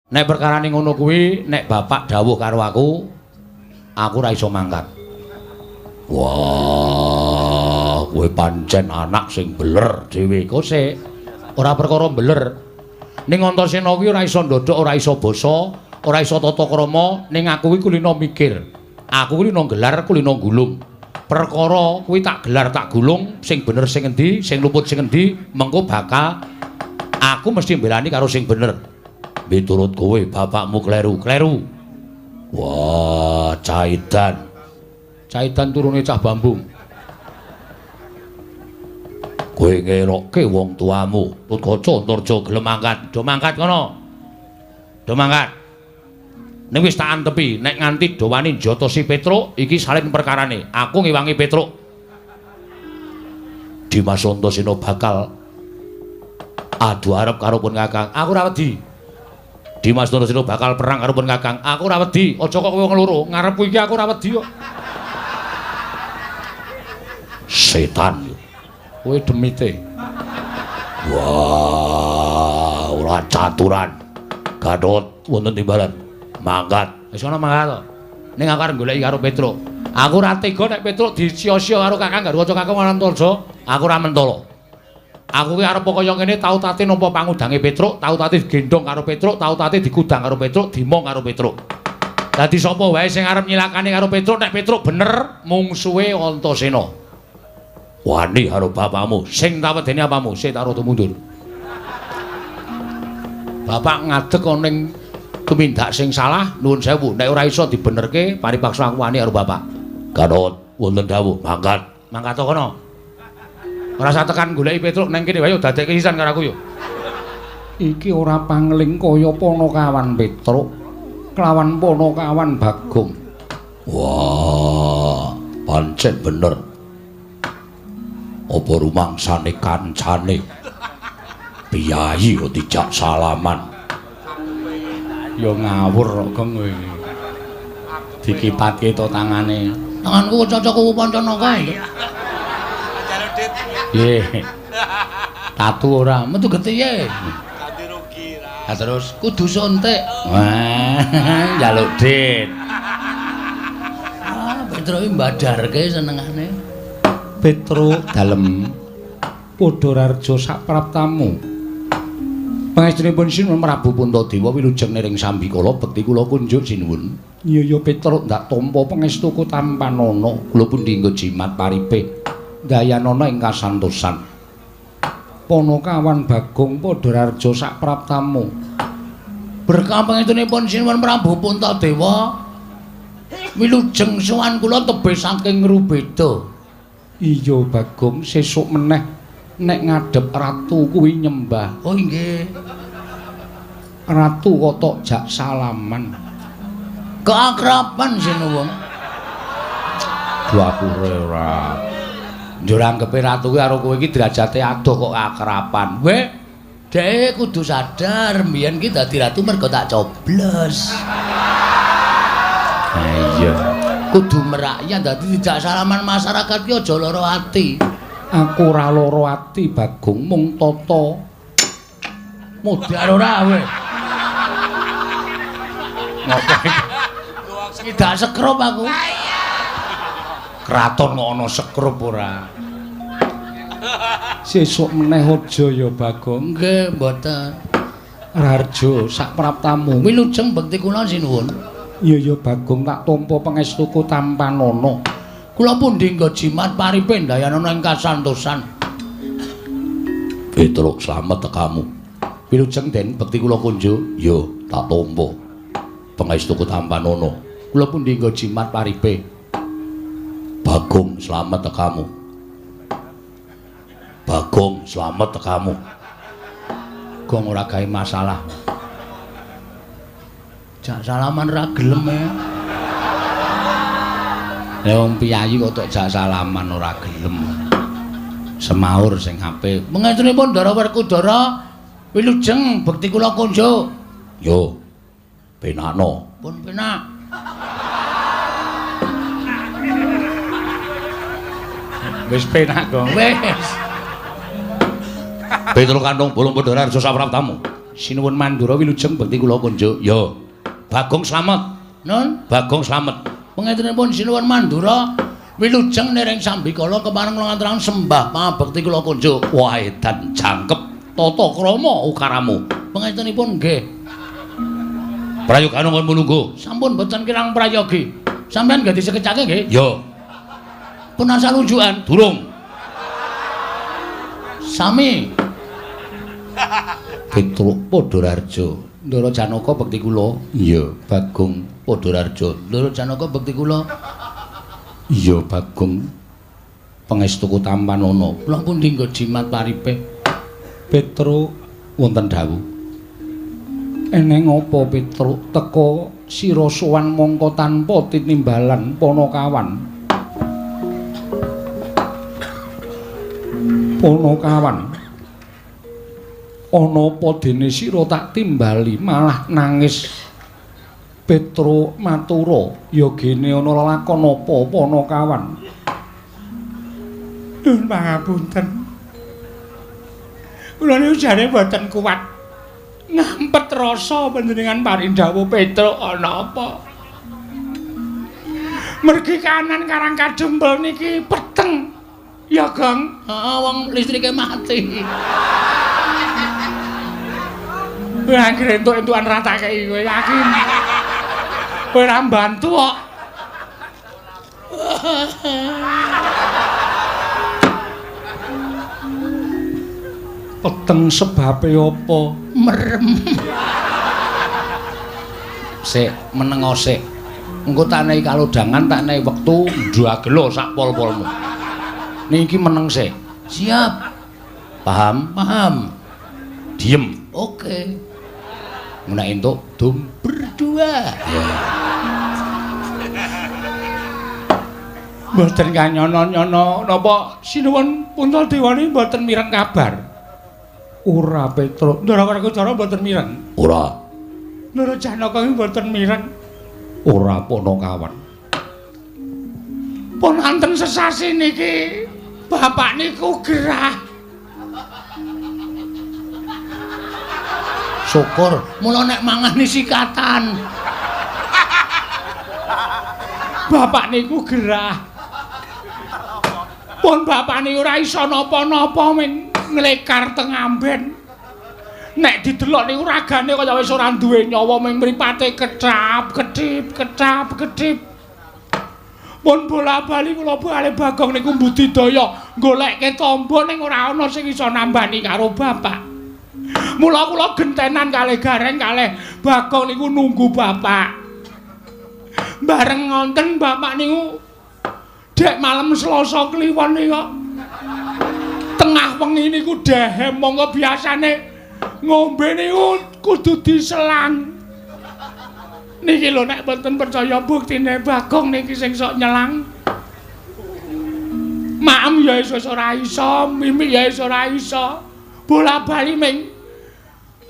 Nek perkarane ngono kuwi, nek bapak dawuh karo aku, aku ora iso mangkat. Wah, kowe pancen anak sing beler dhewe. Kok sik ora perkara beler. Ning Antasena kuwi ora iso ndodhok, ora iso basa, ora iso tata krama, ning aku kuwi kulino mikir. Aku kulino gelar, kulino gulung. Perkara kuwi tak gelar, tak gulung, sing bener sing endi, sing luput sing endi, mengko bakal aku mesti mbelani karo sing bener. Miturut kowe bapakmu kleru, kleru. Wah, caidan. Caidan turune cah bambung. Kowe ngerokke wong tuamu. Tut kaca Antarja gelem mangkat. Do mangkat kono. Do mangkat. Ning wis tak antepi, nek nganti do wani njotosi Petruk, iki salin perkarane. Aku ngewangi Petruk. Dimas Antasena bakal adu arep karo pun Kakang. Aku ora wedi. Dimas Antasena bakal perang karo pun Kakang. Aku ora wedi. Aja kok kowe wong loro. Ngarepku iki aku ora wedi kok. Setan. Kowe demite. Wah, ora caturan. Gatot wonten timbalan. Mangkat. Wis ana mangkat to. Ning aku arep goleki karo Petruk. Aku ora tega nek Petruk disia-sia karo Kakang Garwaca Kakang Antarja. Aku ora mentolo. Aku ki arep kaya ngene tau tate nampa pangudange Petruk, tau tate digendhong karo Petruk, tau tate dikudang karo Petruk, dimong karo Petruk. Dadi sapa wae sing arep nyilakani karo Petruk, nek Petruk bener mungsuhe Antasena. Wani karo bapakmu, sing tak wedeni apamu, sik tak rada mundur. Bapak ngadeg ana ning tumindak sing salah, nuwun sewu, nek ora iso dibenerke, paripaksa aku wani karo bapak. Gatot, wonten dawuh, mangkat. Mangkat kono. Ora usah tekan goleki Petruk nang kene wae dadekke sisan karo aku yo. Iki ora pangling kaya Panakawan Petruk kelawan Panakawan Bagong. Wah, pancen bener. Apa rumangsane kancane? Piyayi kok dijak salaman. Ya ngawur kok Gong kowe iki. Dikipatke to tangane. Tanganku cocok pancana kae. Nggih. Tatu ora, metu getihe. Ganti rugi ra. Ha terus kudu suntik. Wah, njaluk dit. Ah, Petruk iki mbadarke senengane. Petruk dalem Padha Rarja sapraptamu. Pangestunipun Sinuwun Prabu Puntadewa wilujeng niring sambikala bekti kula kunjuk sinuwun. Iya ya Petruk ndak tampa pangestuku tampanana. Kula pundi nggo jimat paripe. Dayanana ing kasantosan. Panakawan Bagong Padha Rarja sapraptamu. Berkah pangestunipun Sinuwun Prabu Puntadewa wilujeng sowan kula tebih saking Ngrubeda. Iya Bagong, sesuk meneh nek ngadhep ratu kuwi nyembah. Oh nggih. Ratu kok tok jak salaman. Keakraban sinuwun. Dapure ora. Njur anggepe ratu kuwi karo kowe iki derajate adoh kok akraban. Weh, dhek kudu sadar mbiyen ki dadi ratu mergo tak coblos. Ha iya. Kudu merakyat dadi dijak salaman masyarakat ki aja lara ati. Aku ora lara ati Bagong, mung tata modar ora kowe. Ngopo iki? Tidak sekrup aku. Kraton kok ana sekrup ora. Sesuk meneh aja ya Bagong. Nggih, mboten. Rarjo sapraptamu. Wilujeng bekti kula sinuwun. Iya ya Bagong, tak tampa pangestuku tampanana. Kula pundi nggo jimat paripe ndayanana ing kasantosan. Petruk slamet tekamu. Wilujeng Den bekti kula kunjuk. Ya, tak tampa. Pangestuku tampanana. Kula pundi nggo jimat paripe. Bagong slamet tekamu. Bagong slamet tekamu. Gong ora gawe masalah. Jak salaman ra gelem e. Lah wong piyayi kok tok jak salaman ora gelem. Semaur sing apik. Mengestunipun Ndara Werkudara wilujeng bekti kula kunjuk. Yo. Penakno. Pun penak. Wis penak, Gong. Wis. Petruk Kantong Bolong Padha Rarja sapraptamu. Sinuwun Mandura wilujeng bekti kula kunjuk. Ya. Bagong slamet. Nun, Bagong slamet. Pangestenipun Sinuwun Mandura wilujeng nering sambikala kepareng kula ngaturaken sembah pangabekti kula kunjuk. Wah, edan jangkep tata krama ukaramu. Pangestenipun nggih. Prayogane kon lungguh. Sampun boten kirang prayogi. Sampeyan nggih disekecake nggih? Ya. Pun asal unjukan durung. Sami. Petruk Padhararja. Ndara Janaka bekti kula. Iya, Bagong Padhararja. Ndara Janaka bekti kula. Iya, Bagong. Pangestuku tampanana. Kula pundi nggo jimat paripe? Petruk wonten dawuh. Eneng apa Petruk teka sira sowan mongko tanpa tinimbalan Panakawan. Panakawan. Ana apa dene sira tak timbali malah nangis. Petruk matura, ya gene ana lelakon apa Panakawan? Nuwun pangapunten. Kula niku jane mboten kuat ngampet rasa panjenengan paring dawuh Petruk ana apa? Mergi kanan Karang Kadempel niki peteng. Ya, Gong. Heeh, wong listrike mati. Kowe anggere entuk-entukan ra tak kei kowe yakin. Kowe ora mbantu kok. Peteng sebabe apa? Merem. Sik, menengo sik. Engko tak nehi kalodhangan, tak nehi wektu ndagelo sak pol-polmu. Niki meneng sik. Siap. Paham? Paham. Diem. Oke. Nek entuk dum berdua. Ya. Mboten kanyono-nyono napa sinuwun Puntadewa mboten mireng kabar. Ora Petruk. Ndara Werkudara mboten mireng. Ora. Ndara Janaka mboten mireng. Ora Panakawan. Pun wonten sesasi niki bapak niku gerah. Syukur mula nek mangan sikatan. Bapak niku gerah. Pun bapak niku ora iso napa-napa ming nglekar teng amben. Nek didelok niku ragane kaya wis ora duwe nyawa ming mripate kecap kedip kecap kedip. Pun bola-bali kula bali Bagong niku mbudidaya golekke tamba ning ora ana sing iso nambani karo bapak. Mula kula gentenan kalih Gareng kalih Bagong niku nunggu bapak. Bareng ngonten bapak niku dek malam Selasa Kliwon niku tengah wengi niku dehem monggo biasane ngombe niku kudu diselang. Niki lho nek mboten percaya buktine Bagong niki sing sok nyelang. Maem ya iso ora iso, mimik ya iso ora iso. Bola-bali ming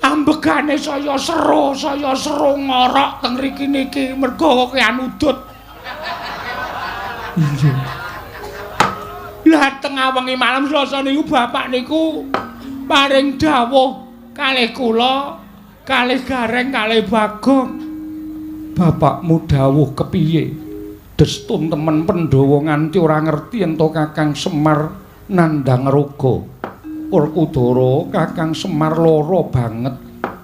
ambegane saya seru ngorok teng mriki niki mergo kakean udut. Iya. Lah tengah wengi malam Selasa niku bapak niku paring dawuh kalih kula, kalih Gareng, kalih Bagong. Bapakmu dawuh kepiye? Destun temen Pandhawa nganti ora ngerti ento Kakang Semar nandhang raga. Werkudara Kakang Semar lara banget.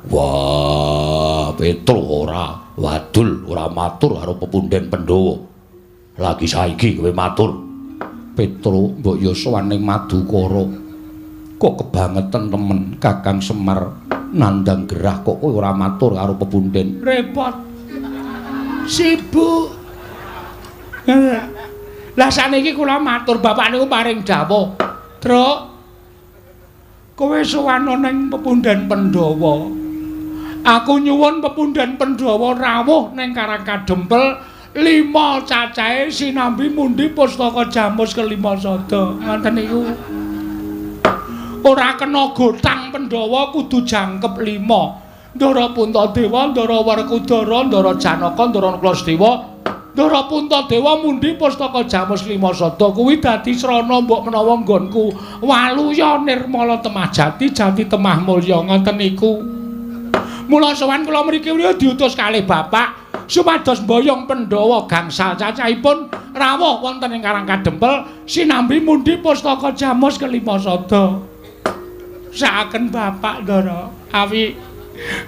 Wah, Petruk ora wadul, ora matur karo pepunden Pandhawa. Lagi saiki kowe matur. Petruk mbok ya sowan ning Madukara. Kok kebangetan temen Kakang Semar nandhang gerah kok kowe ora matur karo pepunden. Repot. Sibuk. Lah saniki kula matur bapak niku paring dawuh. Truk, kowe sowan ning pepunden Pandhawa. Aku nyuwun pepunden Pandhawa rawuh ning Karang Kadempel 5 cacahe sinambi mundi pustaka jamus kelima sada. Ngoten niku. Ora kena gotang Pandhawa kudu jangkep 5. Ndara Puntadewa, Ndara Werkudara, Ndara Janaka, Ndara Nakula, Ndara Puntadewa mundi pustaka jamus lima sada kuwi dadi srana mbok menawa nggonku waluya nirmala temah jati, jati temah mulya ngoten niku. Mula sowan kula mriki diutus kalih bapak supados mboyong Pandhawa gangsal cacahipun rawuh wonten ing Karang Kadempel sinambi mundhi pustaka Jamus kelima sada. Sakaken bapak Ndara, awi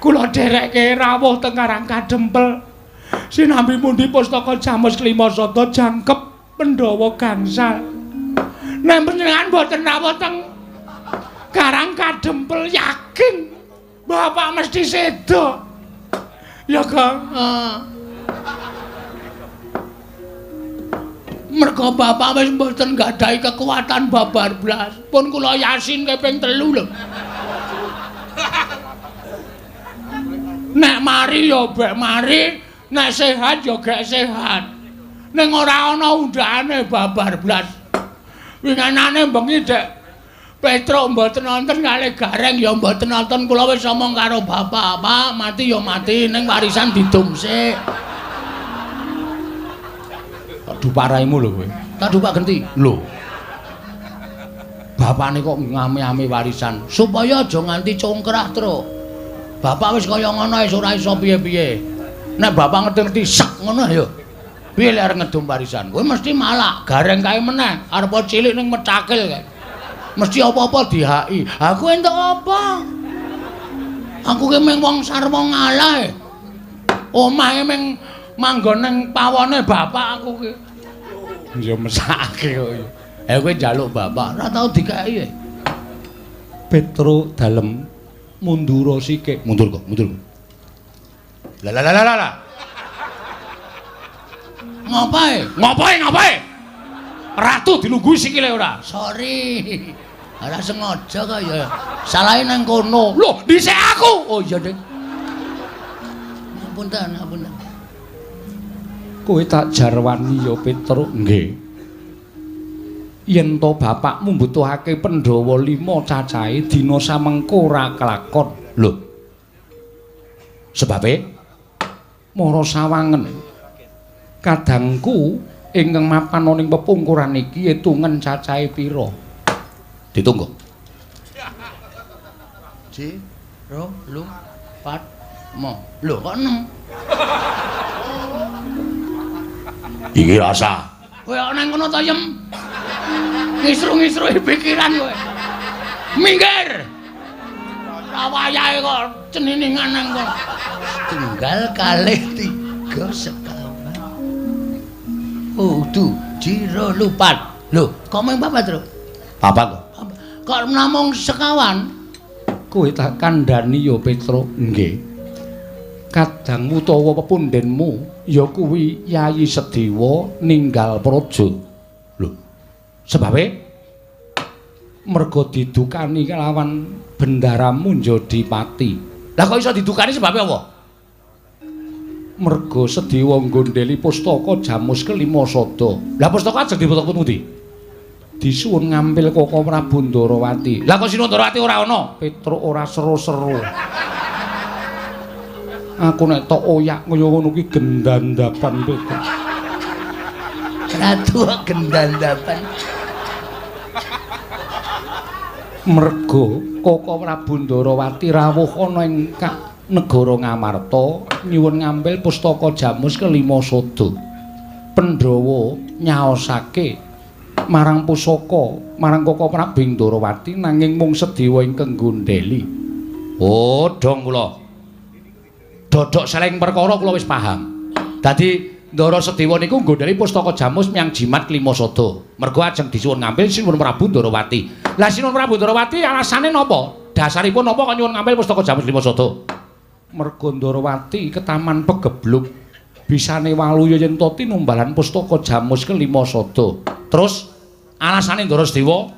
kula dherekke rawuh teng Karang Kadempel sinambi mundhi pustaka Jamus kelima sada jangkep Pandhawa gangsal. Nek panjenengan boten rawuh teng Karang Kadempel yakin bapak mesti sedo. Ya Kang. Mergo bapak wis mboten nggadahi kekuatan babar blas. Pun kula yasin ping 3 lho. Nek mari ya bek mari, nek sehat ya gek sehat. Ning ora ana undhakane babar blas. Winginane bengi Dek Petruk mboten nonton kalih Gareng ya mboten nonton, kula wis omong karo bapak, Pak, mati ya mati ning warisan didum sik. Tak dupak raimu lho kowe. Tak dupak genti. Lho. Bapakne kok ngame-ame warisan supaya aja nganti congkrah, Truk. Bapak wis kaya ngono wis ora iso piye-piye. Nek bapak ngerti-ngerti sek ngono ya. Piye lek arep ngedum warisan? Kowe mesti malak, Gareng kae meneh, arep cilik ning mecakil kae. Mesti apa-apa dihaki. Aku entuk apa? Aku ki mung wong sarwa ngalah. Omahe mung manggon ning pawone bapak aku ki. Ya mesake kok. Kowe njaluk bapak, ora tau dikeki. Petruk dalem mundura sikik. Mundur kok, mundur. Lah lah lah lah. Ngopae? Ngopae, ngopae? Ratu dilungguhi sikile ora? Sorry. Ora sengaja kok ya. Salahe nang kono. Lho, dhisik aku. Oh iya, Dik. Ngapunten, ngapunten. Kowe tak jarwani ya, Petruk. Nggih. Yen to bapakmu mbutuhake Pandhawa 5 cacahe dina samengko ora kelakon. Lho. Sebabe mara sawangen. Kadangku ingkang mapan ning pepungkuran iki etungen cacahe pira? Ditunggu. 1 2 3 4 5. Lho kok 6? Iki rasa. Kowe kok nang kono to, Yem? Ngisru-ngisruhi pikiran kowe. Minggir. Ora wayahe kok ceniningan nang kono. Tunggal kalih 3 sekawan. Oh, du, jiro lupat. Lho, kok mung papat, Truk? Papat kok. Kok namung sekawan? Kowe tak kandhani ya, Petruk. Nggih. Kadang utawa pepundhenmu ya kuwi Yayi Sedewa ninggal praja. Lho. Sebabe mergo didukani kelawan bendaramu Njodipati. Lah kok iso didukani sebabe apa? Mergo Sedewa nggondheli pustaka Jamus kelima sada. Lah pustaka ajeng diputuk pundi? Disuwun ngampil Koko Prabu Ndarawati. Lah kok Sinuwun Ndarawati ora ana? Petruk ora seru-seru. Aku nek tok oyak kaya ngono kuwi gendandapan Petruk. Ratu gendandapan. Mergo Koko Prabu Ndarawati rawuh ana ing negara Ngamarta nyuwun ngambil pustaka Jamus kelima sada. Pandhawa nyaosake marang pusaka marang Koko Prabu Ndarawati nanging mung Sedewa ingkang nggondheli. Oh, dong kula. Dodok seleng perkara kula wis paham. Dadi Ndara Sedewa niku nggondheli pustaka Jamus miyang jimat kelima sada. Mergo ajeng disuwun ngambil Sinuwun Prabu Ndarawati. Lah Sinuwun Prabu Ndarawati alasane napa? Dasaripun napa kok nyuwun ngambil pustaka Jamus kelima sada? Mergo Ndarawati ketaman pegebluk bisane waluya yen to tinumbalan pustaka Jamus kelima sada. Terus alasane Ndara Sedewa,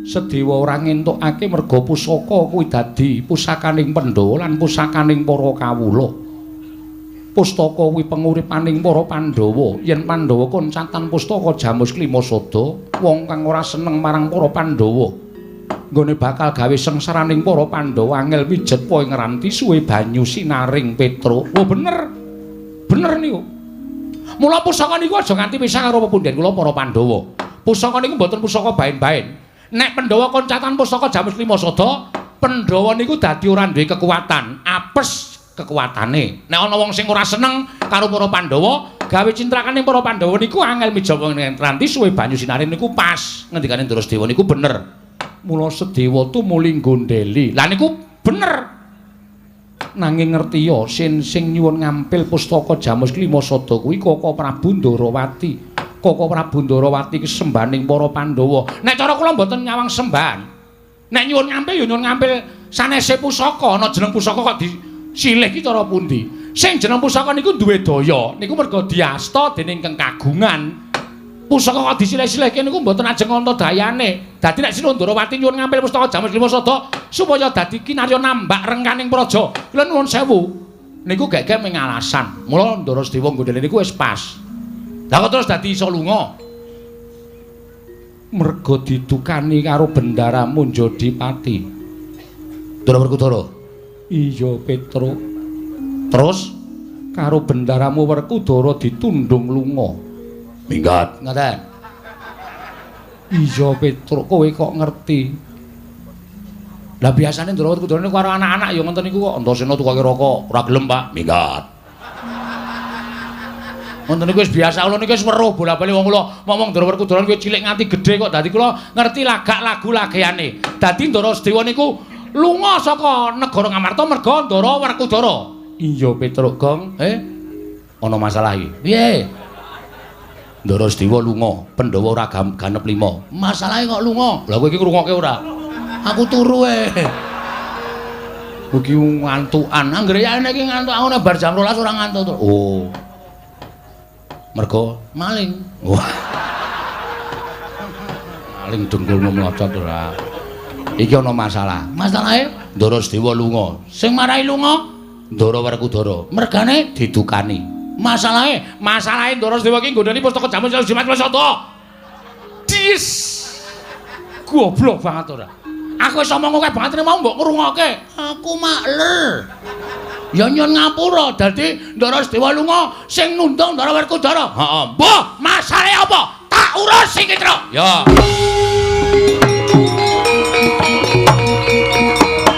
Sedewa ora ngentukake mergo pusaka kuwi dadi pusakaning Pandhawa lan pusakaning para kawula. Pustaka kuwi penguripaning para Pandhawa. Yen Pandhawa koncatan pustaka Jamus kelima sada, wong kang ora seneng marang para Pandhawa nggone bakal gawe sengsaraning para Pandhawa angel mijet po ing ranti suwe banyu sinaring Petruk. Oh bener. Bener niku. Mula pusaka niku aja nganti pisah karo pepundhen kula para Pandhawa. Pusaka niku mboten pusaka baen-baen. Nek Pandhawa koncatan pusaka Jamus lima sada, Pandhawa niku dadi ora duwe kekuatan, apes kekuatane. Nek ana wong sing ora seneng karo para Pandhawa, gawe cintrakane para Pandhawa niku angel mijawa ngentranti suwe banyu sinare niku pas. Ngendikane Ndara Sedewa niku bener. Mula Sedewa tumuli nggondheli. Lah niku bener. Nanging ngerti ya sin sing nyuwun ngampil pustaka Jamus Klima Sada kuwi Koko Prabu Ndarawati. Koko Prabu Ndarawati ki sembaning para Pandhawa. Nek cara kula mboten nyawang sembahan. Nek nyuwun ngampil ya nyuwun ngampil sanese pusaka, ana jeneng pusaka kok disilih ki cara pundi? Sing jeneng pusaka niku duwe daya, niku merga diasta dening keng kagungan. Pusaka kok disilih-silihke niku mboten ajeng ana dayane. Dadi nek Sri Ndarawati nyuwun ngampil pustaka Jamus Klima Sada supaya dadi kinarya nambak rengkaning praja. Kula nuwun sewu. Niku gek-gek mung alasan. Mula Ndara Sedewa nggondheli niku wis pas. Lah kok terus dadi iso lunga? Merga didukani karo Bendara Munjadipati. Ndara Werkudara. Iya, Petruk. Terus karo bendaramu Werkudara ditundung lunga. Minggat. Ngoten. Iya, Petruk, kowe kok ngerti? Lah biasane Ndara Werkudara niku karo anak-anak ya ngoten niku kok. Antasena tukoke rokok, ora gelem, Pak. Minggat. Ngoten niku wis biasa, kula niku wis weruh bola-bali wong kula ngomong Ndara Werkudara niku cilik nganti gedhe kok dadi kula ngerti lagak lagu lageane. Dadi Ndara Sedewa niku lunga saka negara Ngamarta merga Ndara Werkudara. Iya, Petruk Gong. Ana masalah iki. Piye? Ndara Sedewa lunga, Pandhawa ora ganep 5. Masalahe kok lunga? Lah kowe iki ngrungokke ora? Aku turu e. Kowe iki ngantukan. Anggere yane iki ngantuk aku nek bar jam 12 ora ngantuk to. Oh. Mergo maling. Wah. Maling dengkulmu mlocot ora. Iki ana masalah. Masalahe Ndara Sedewa lunga. Sing marai lunga Ndara Werkudara. Mergane didukani. Masalahe, masalahe Ndara Sedewa iki nggondheli pustaka Jamus Jimat Sada. Dis. Goblok banget ora. Aku wis omong akeh banget mau mbok ngrungokke. Aku makler. Ya nyun ngapura dadi Ndara Sedewa lunga sing nundung Ndara Werkudara. Heeh. Mbah, masalahe apa? Tak urus iki, Truk. Ya.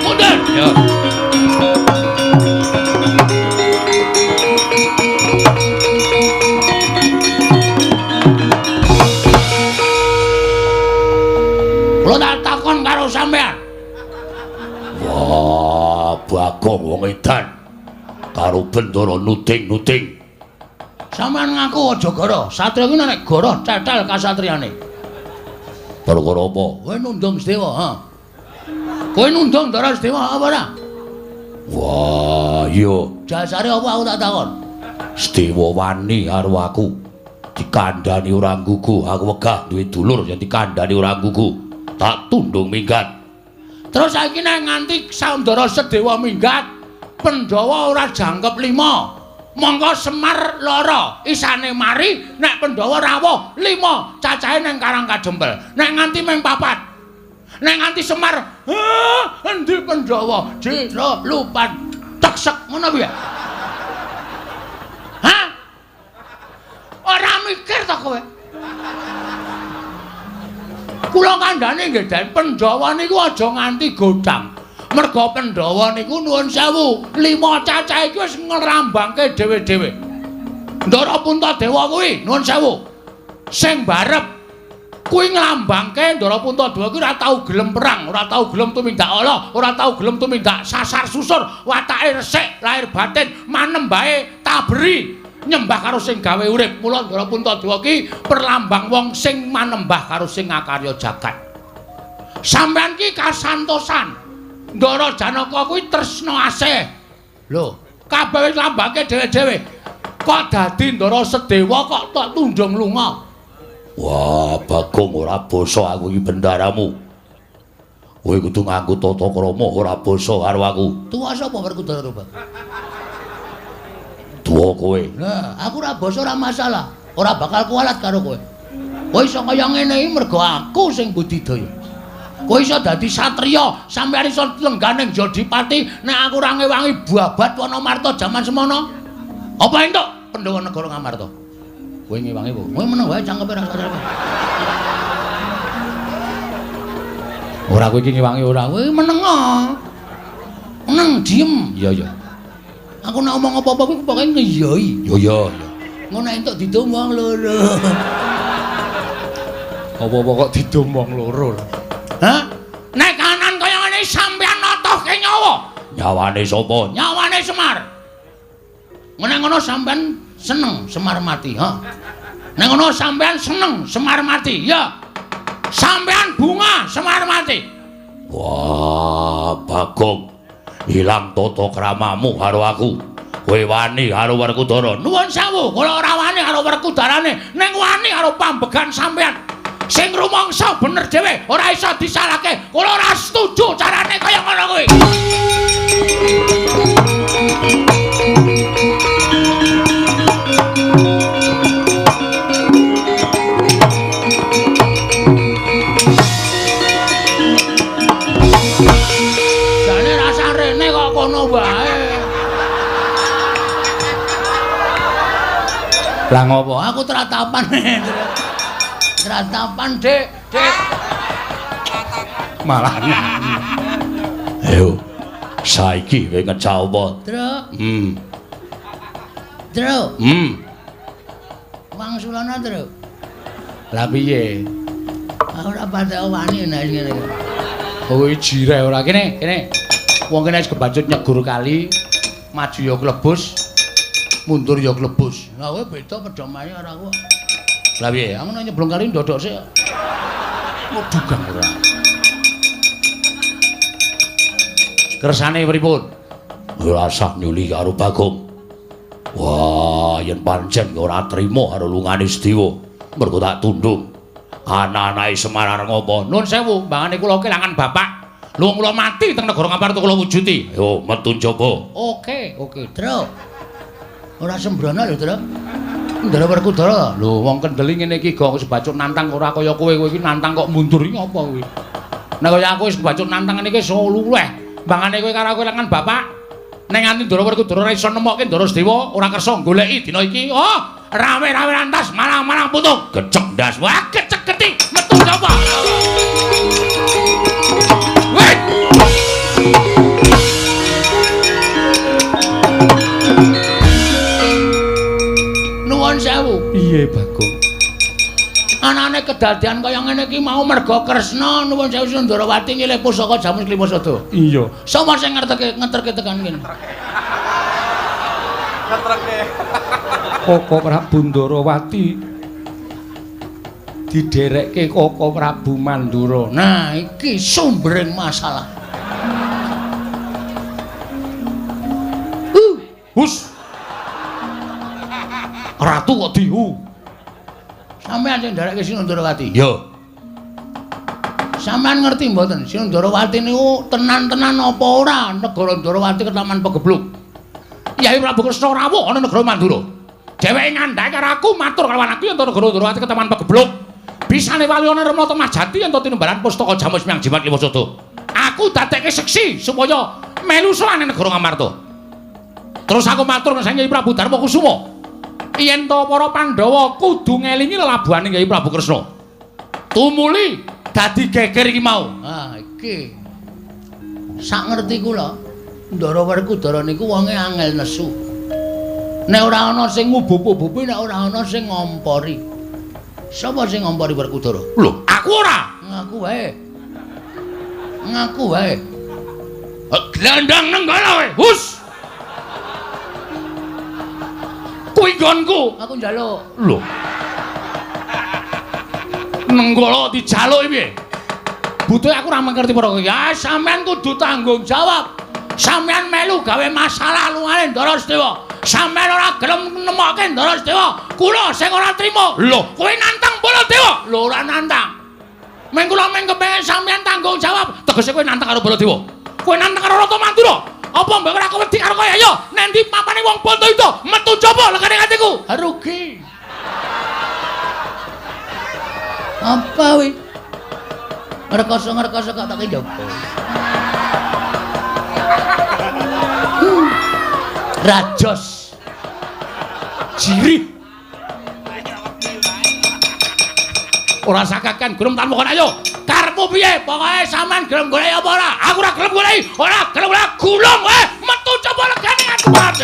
Mundur. Ya. Kula tak takon karo sampean. Wah, Bagong wong edan. Karo Bendara nuding-nuding. Sampeyan ngaku aja goro. Satria kuwi nek goro cetel kasatriyane. Perkara apa? Kowe nundung Sedewa, ha? Kowe nundung Ndara Sedewa apa ora? Wah, iya. Jasare apa aku tak takon? Sedewa wani karo aku. Dikandhani ora nggugu, aku wegah duwe dulur yen dikandhani ora nggugu. Tak tundung minggat. Terus saiki nek nganti Ndara Sedewa minggat, Pandhawa ora jangkep 5. Mongko Semar lara, isane mari nek Pandhawa rawuh 5, cacahe nang Karang Kajempel. Nek nganti mung 4. Nek nganti Semar, endi Pandhawa? Jero lupan teksek ngono piye? Hah? Ora mikir ta kowe? Kula kandhane nggih Den, Pandhawa niku aja nganti godhang. Merga Pandhawa niku nuwun sewu, 5 cacah iki wis ngrambangke dhewe-dhewe. Ndara Puntadewa kuwi nuwun sewu. Sing barep kuwi nglambangke Ndara Puntadewa kuwi ora tau gelem perang, ora tau gelem tumindak ala, ora tau gelem tumindak sasar susur, watake resik, lahir batin, manembahe taberi, nyembah karo sing gawe urip. Mula Ndara Puntadewa ki perlambang wong sing manembah karo sing ngakarya jagat. Sampeyan ki kasantosan. Ndara Janaka kuwi tresna asih. Lho, kabeh wis lambangke dhewe-dhewe. Kok dadi Ndara Sedewa kok tok tundung lunga? Wah, Bagong ora basa aku iki bendaramu. Kowe kudu nganggo tata krama ora basa karo aku. Tuwa sapa Werkudara, Pak? Tuwa kowe. Lah, aku ora basa ora masalah. Ora bakal kualat karo kowe. Kowe iso kaya ngene iki mergo aku sing budidaya. Kowe iso dadi satriya, sampeyan iso lengganing Jodipati nek aku ora ngewangi babat Wanamarta jaman semono. Apa entuk Pandhawa negara Ngamarta? Kowe ngewangi apa? Kowe meneng wae cangkeme ra sadar. Ora kowe iki ngewangi ora. Kowe meneng. Meneng diem. Iya iya. Aku nek omong apa-apa kuwi pokoke ngeyoi. Iya iya. Ngono nek entuk didum wong loro. Apa-apa kok didum wong loro. Hah? Nek kanan kaya ngene sampeyan notohke nyawa. Nyawane sapa? Nyawane Semar. Nek ngono sampeyan seneng Semar mati, ha? Nek ngono sampeyan seneng Semar mati, ya. Sampeyan bunga Semar mati. Wah, Bagong. Ilang tata kramamu karo aku. Kowe wani karo Werkudara. Nuwun sewu, kula ora wani karo Werkudarane, ning wani karo pambegan sampeyan. Sing rumangsa bener dhewe, ora iso disalahke. Kula ora setuju carane kaya ngono kuwi. Jane rasa rene kok kono wae. Lah ngopo? Aku tratapan. Tratapan, Dik, Dik. Malah nyanyi. Ayo. Saiki kowe ngecau apa? Truk. Truk. Wangsulana, Truk. Lah piye? Aku ora patek wani nek ngene iki. Kowe jireh ora kene, kene. Wong kene wis kebacut nyegur kali, maju ya klebus, mundur ya klebus. Lah kowe beda pedomane karo aku. Lah piye? Aku nek nyeblung kali ndodok sik. Waduh, ora. Kersane pripun? Ora usah nyuli karo Bagong. Wah, yen pancen ora trima karo lungane Sedewa, mergo tak tundung. Ana-anake Semar arep ngopo? Nuwun sewu, mbangane kula kelangan bapak. Lho kula mati teng negara Ngamarta kula wujuti. Yo metu njaba. Oke, oke. Truk. Ora sembrono lho, Truk. Ndara Werkudara. Lho wong kendeli ngene iki gong wis bacut nantang ora kaya kowe, kowe iki nantang kok mundur iki apa kowe? Nek kaya aku wis bacut nantang ngene iki iso luweh. Mbangane kowe karo aku kelangan bapak. Nek nganti Ndara Werkudara ora iso nemokke Ndara Sedewa, ora kersa goleki dina iki. Oh, rawe-rawe rantas malang-malang putung. Gecek ndas. Wah, gecek geti metu sapa? Weh. Nuwun sewu. Piye, Bagong? Anane kedadian kaya ngene iki mau merga Kresna nuwun sewu Sundarawati nyilih pusaka Jamus Klimasada. Iya. Sapa sing ngerteke ngeterke tekan kene? Ngeterke. Koko Prabu Ndarawati diderekke Koko Prabu Mandura. Nah, iki sumbering masalah. Hus. Ratu kok dihu. Sampeyan sing nderekke Sinundarawati? Iya. Sampeyan ngerti mboten Sinundarawati niku tenan-tenan apa ora negara Ndarawati ketaman pegebluk. Yai Prabu Kresna rawuh ana negara Mandura. Dheweke ngandhake karo aku matur kalawan aku yen to negara Ndarawati ketaman pegebluk. Bisane wali ana Rema Temah Jati yen to tinembalan pustaka Jamus Miang Jimat Limasada. Aku dadekke seksi supaya melu sowan ning negara Ngamarta. Terus aku matur nang Kyai Prabu Darma Kusuma. Yen to para Pandhawa kudu ngelingi lelabuhane Kyai Prabu Kresna. Tumuli dadi geger iki mau. Ah, iki. Sak ngerti kula, Ndara Werkudara niku wonge angel nesu. Nek ora ana sing ngubup-ubupi, nek ora ana sing ngompori. Sapa sing ngompori Werkudara? Lho, aku ora. Ngaku wae. Ngaku wae. Glandang nenggala wae. Hus. Kuwi nggonku. Aku njaluk. Lho. Nenggala dijaluk piye? Butuhe aku ora ngerti perkara iki. Ya sampean kudu tanggung jawab. Sampean melu gawe masalah lungane Ndara Sedewa. Sampean ora gelem nemokke Ndara Sedewa. Kula sing ora trima. Lho, kowe nantang Baladewa? Lho ora nantang. Meng kula meng kepengin sampean tanggung jawab. Tegese kowe nantang karo Baladewa. Kowe nantang karo Ratu Mandura. Apa mbok ora wedi karo kowe? Ayo, nendi papane wong Bantayuda metu njaba lekane atiku. Rugi. Apa wi? Ngrekoso-ngrekoso kok tak njaba. Rajos. Jirih. Ora sakakan gelem tanpa kon ayo. Karepmu piye? Pokoke sampean gelem goleki apa ora? Aku ora gelem goleki. Ora gelem ora gulung kowe. Metu coba legane aku mati.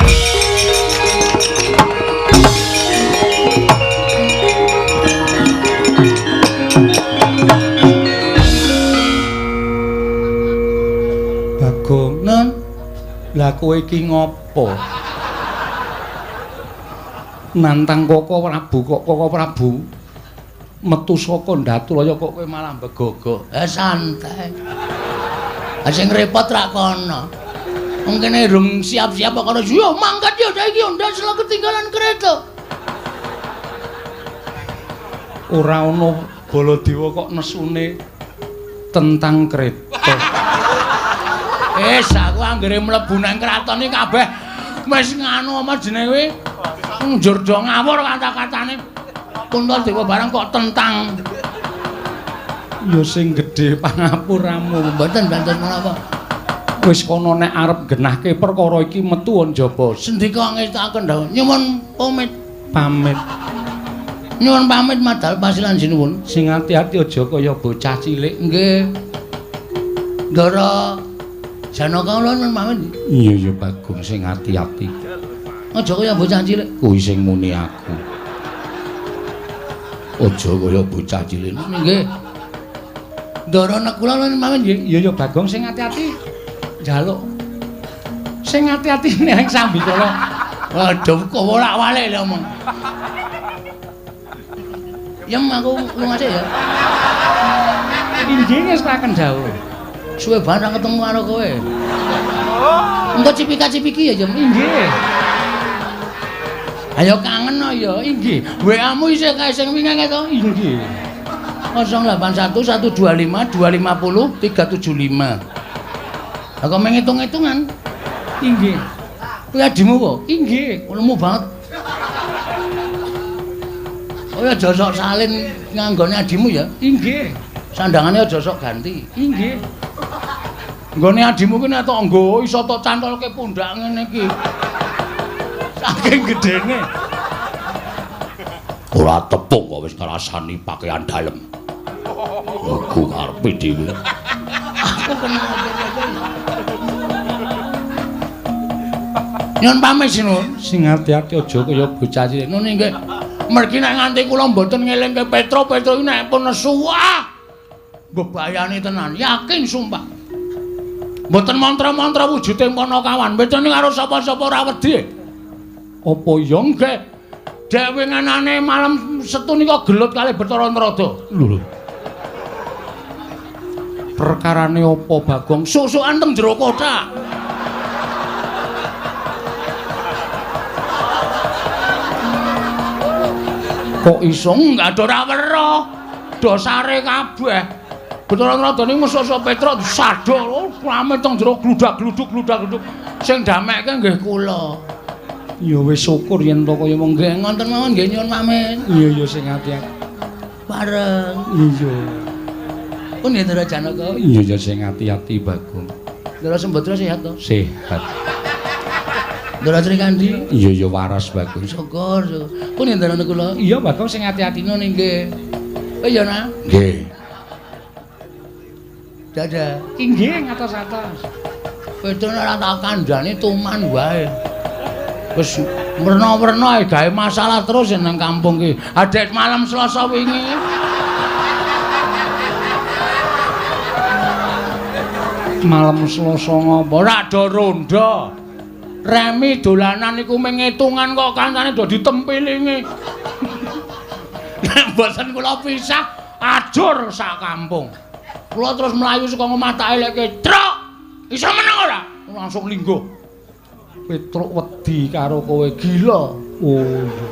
Bagong, Nun. Lah kowe iki ngopo? Nantang Koko Prabu kok Koko Prabu metu saka Ndatulaya kok kowe malah begogok. Santai. Ha sing repot rak kono. Wong kene rung siap-siap kok kono. Yo mangkat yo saiki yo ndak selo ketinggalan kereta. Ora ono Baladewa kok nesune tentang kereta. Wis aku anggere mlebu nang kraton iki kabeh wis nganu apa jenenge kuwi? Njur do ngawur kata-katane. Puntadewa barang kok tentang. Ya sing gedhe pangapuramu. Mboten mboten menapa. Wis kono nek arep genahke perkara iki metu njaba. Sendika ngestakaken dawuh. Nyuwun pamit. Pamit. Nyuwun pamit madal pasilan sinuwun. Sing ati-ati aja kaya bocah cilik. Nggih. Ndara Janaka kula nyuwun pamit. Iya ya Bagong sing ati-ati. Aja kaya bocah cilik. Kuwi sing muni aku. Aja kaya bocah cilik. Nggih. Ndara nek kula nyuwun pamit nggih. Iya ya Bagong sing ati-ati. Njaluk. Sing ati-ati ning sambikala. Waduh kok wolak-walik lho omong. Yem aku lunga sik ya. Inggih ngestaken dawuh. Suwe banget ketemu karo kowe. Engko cipika-cipiki ya, Jem. Inggih. Ayo kangen no ya, inggih. WA-mu isih kae sing wingi to? Inggih. 081 125 250 375. Lah kok menghitung-hitungan? Inggih. Kuwi adimu apa? Inggih. Lemu banget. Oh ya aja sok salin nganggone adimu ya. Inggih. Sandangane aja sok ganti. Inggih. Nggone adimu ki nek tok nggo iso tok cantolke pundak ngene iki. Saking gedene. Ora tepung kok wis ngrasani pakaian dalem. Aku karepe dhewe. Aku kenal. Nyun pamit sinuwun. Sing ati-ati aja kaya bocah cilik. Nun nggih. Mergi nek nganti kula mboten ngelingke Petro, Petro iki nek pun nesu wah. Mbebayani tenan, yakin sumpah. Mboten mantra-mantra wujude Panakawan. Bedane karo sapa-sapa ora wedi. Apa ya nggih? Dek winginane malam Setu nika gelut kalih Bathara Narada. Lho. Perkarane apa Bagong? Sok-sokan teng jero kothak. Kok iso enggak ada ora weruh. Dosare kabeh. Bathara Narada niku mesuk-mesuk Petruk disadol, rame teng jero gludak-gluduk gludak-gluduk. Sing damekke nggih kula. Ya wis syukur yen to kaya mung nggih ngoten mawon nggih nyuwun pamit. Iya ya sing ati-ati. Bareng. Iya. Pun nggih Ndara Janaka. Iya ya sing ati-ati Bagong. Ndara Sembadra sehat to? Sehat. Ndara Srikandhi? Iya ya waras Bagong. Syukur, syukur. Pun nggih Ndara kula. Iya Bagong sing ati-ati ngono nggih. Oh iya nah. Nggih. Dadah. Inggih ngatos-atos. Petro ora tak kandhani tuman wae. Wis werna-werna gawe masalah terus nang kampung ki. Adek malam Selasa wingi. Malam Selasa ngopo? Ora do rondo. Remi dolanan iku mung ngitungan kok kancane do ditempilingi. Nek mboten kula pisah ajur sak kampung. Kula terus mlayu saka omah tak elekke, "Truk, iso meneng ora?" Langsung lingguh. Petruk wedi karo kowe gila. Oh iya.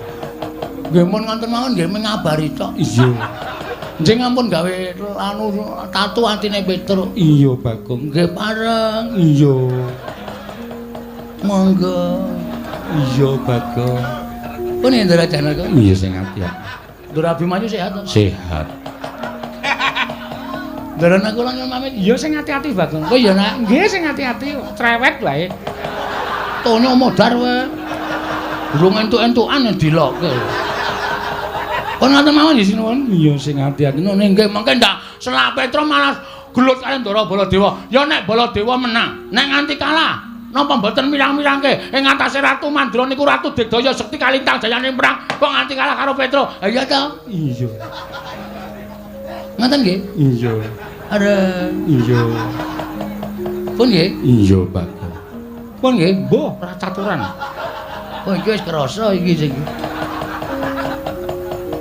Nggih mun ngoten mawon nggih mengabari tok. Iya. Njing ampun gawe anu tatu atine Petruk. Iya Bagong. Nggih pareng. Iya. Monggo. Iya Bagong. Pun Ndara Janaka. Iya sing ati. Ndara Abimanyu sehat to? Sehat. Ndara kula nyuwun pamit. Iya sing ati-ati Bagong. Oh iya nak. Nggih sing ati-ati cerewet wae. Tonyo modar wae. Durung entuk-entukan dilokke. Pun ngoten mawon nggih sinuwun. Iya sing ati-ati. Nggih nggih mengke ndak selak Petro malah gelut karo Ndara Baladewa. Ya nek Baladewa menang, nek nganti kalah, napa mboten mirang-mirangke ing atase Ratu Mandra niku Ratu Digdaya Sekti Kalintang jayane perang kok nganti kalah karo Petro. Ha iya to? Iya. Ngoten nggih? Iya. Aduh. Iya. Pun nggih? Iya, Bagong. Pun nggih? Mbah, ora caturan. Oh iki wis krasa iki sing.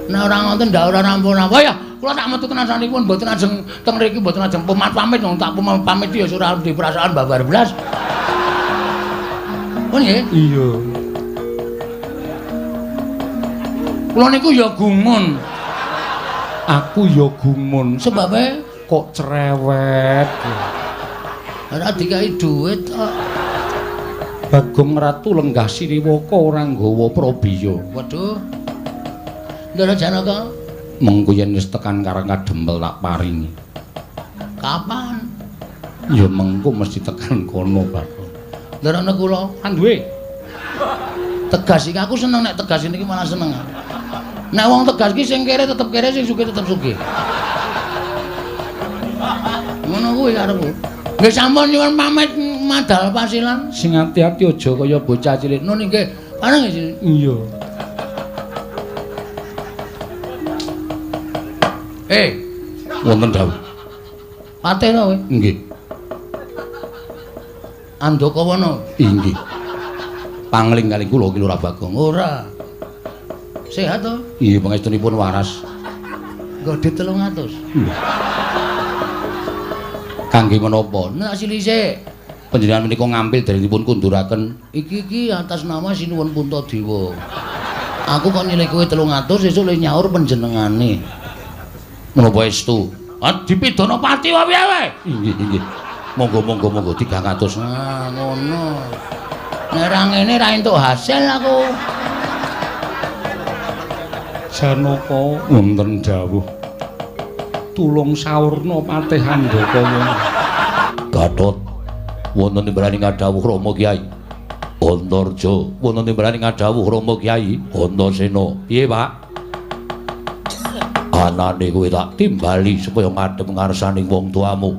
Nek ora ngoten ndak ora rampung-rampung. Ya, kula tak metu tenan sanipun mboten ajeng teng mriki mboten ajeng pamit-pamit wong tak pamit ya ora di perasaan babar blas. Pun nggih? Iya. Kula niku ya gumun. Aku ya gumun. Sebabe kok cerewet. Ora dikai dhuwit kok. Bagong Ratu lenggah Siriwaka ora nggawa prabiya. Waduh. Ndara Janaka, mengko yen wis tekan Karang Kadempel tak paringi. Kapan? Ya mengko mesti tekan kono, Bagong. Ndarane kula kan duwe. Tegas iki aku seneng nek tegas niki malah seneng. Nek wong tegas iki sing kere tetep kere, sing sugih tetep sugih. Ngono kuwi karepku. Nggih sampun nyuwun pamit madal pasilan. Sing ati-ati aja kaya bocah cilik. Nun nggih. Pareng nggih. Iya. Wonten dawuh. Patih to kowe? Nggih. Andakawana? Inggih. Pangling kali kula ki Lurah Bagong. Ora. Sehat to? Nggih, pangestunipun waras. Nggo dit 300. Kangge menapa? Nek silise panjenengan menika ngampil dipun kunduraken. Iki iki atas nama Sinuwun Puntadewa. Aku kok nyilih kowe 300 sesuk le nyaur panjenengane. Menapa estu? Ah dipidana pati wae piye wae? Inggih, inggih. Monggo monggo monggo 300. Ah ngono. Nek ra ngene ra entuk hasil aku. Janaka wonten dawuh. Tulung saurna Patih Andakawana. Gatot wonten timbalane ngadhawuh Rama Kyai. Antarja wonten timbalane ngadhawuh Rama Kyai Antasena. Piye, Pak? Anane kowe tak timbali supaya ngadhep ngarsaning wong tuamu.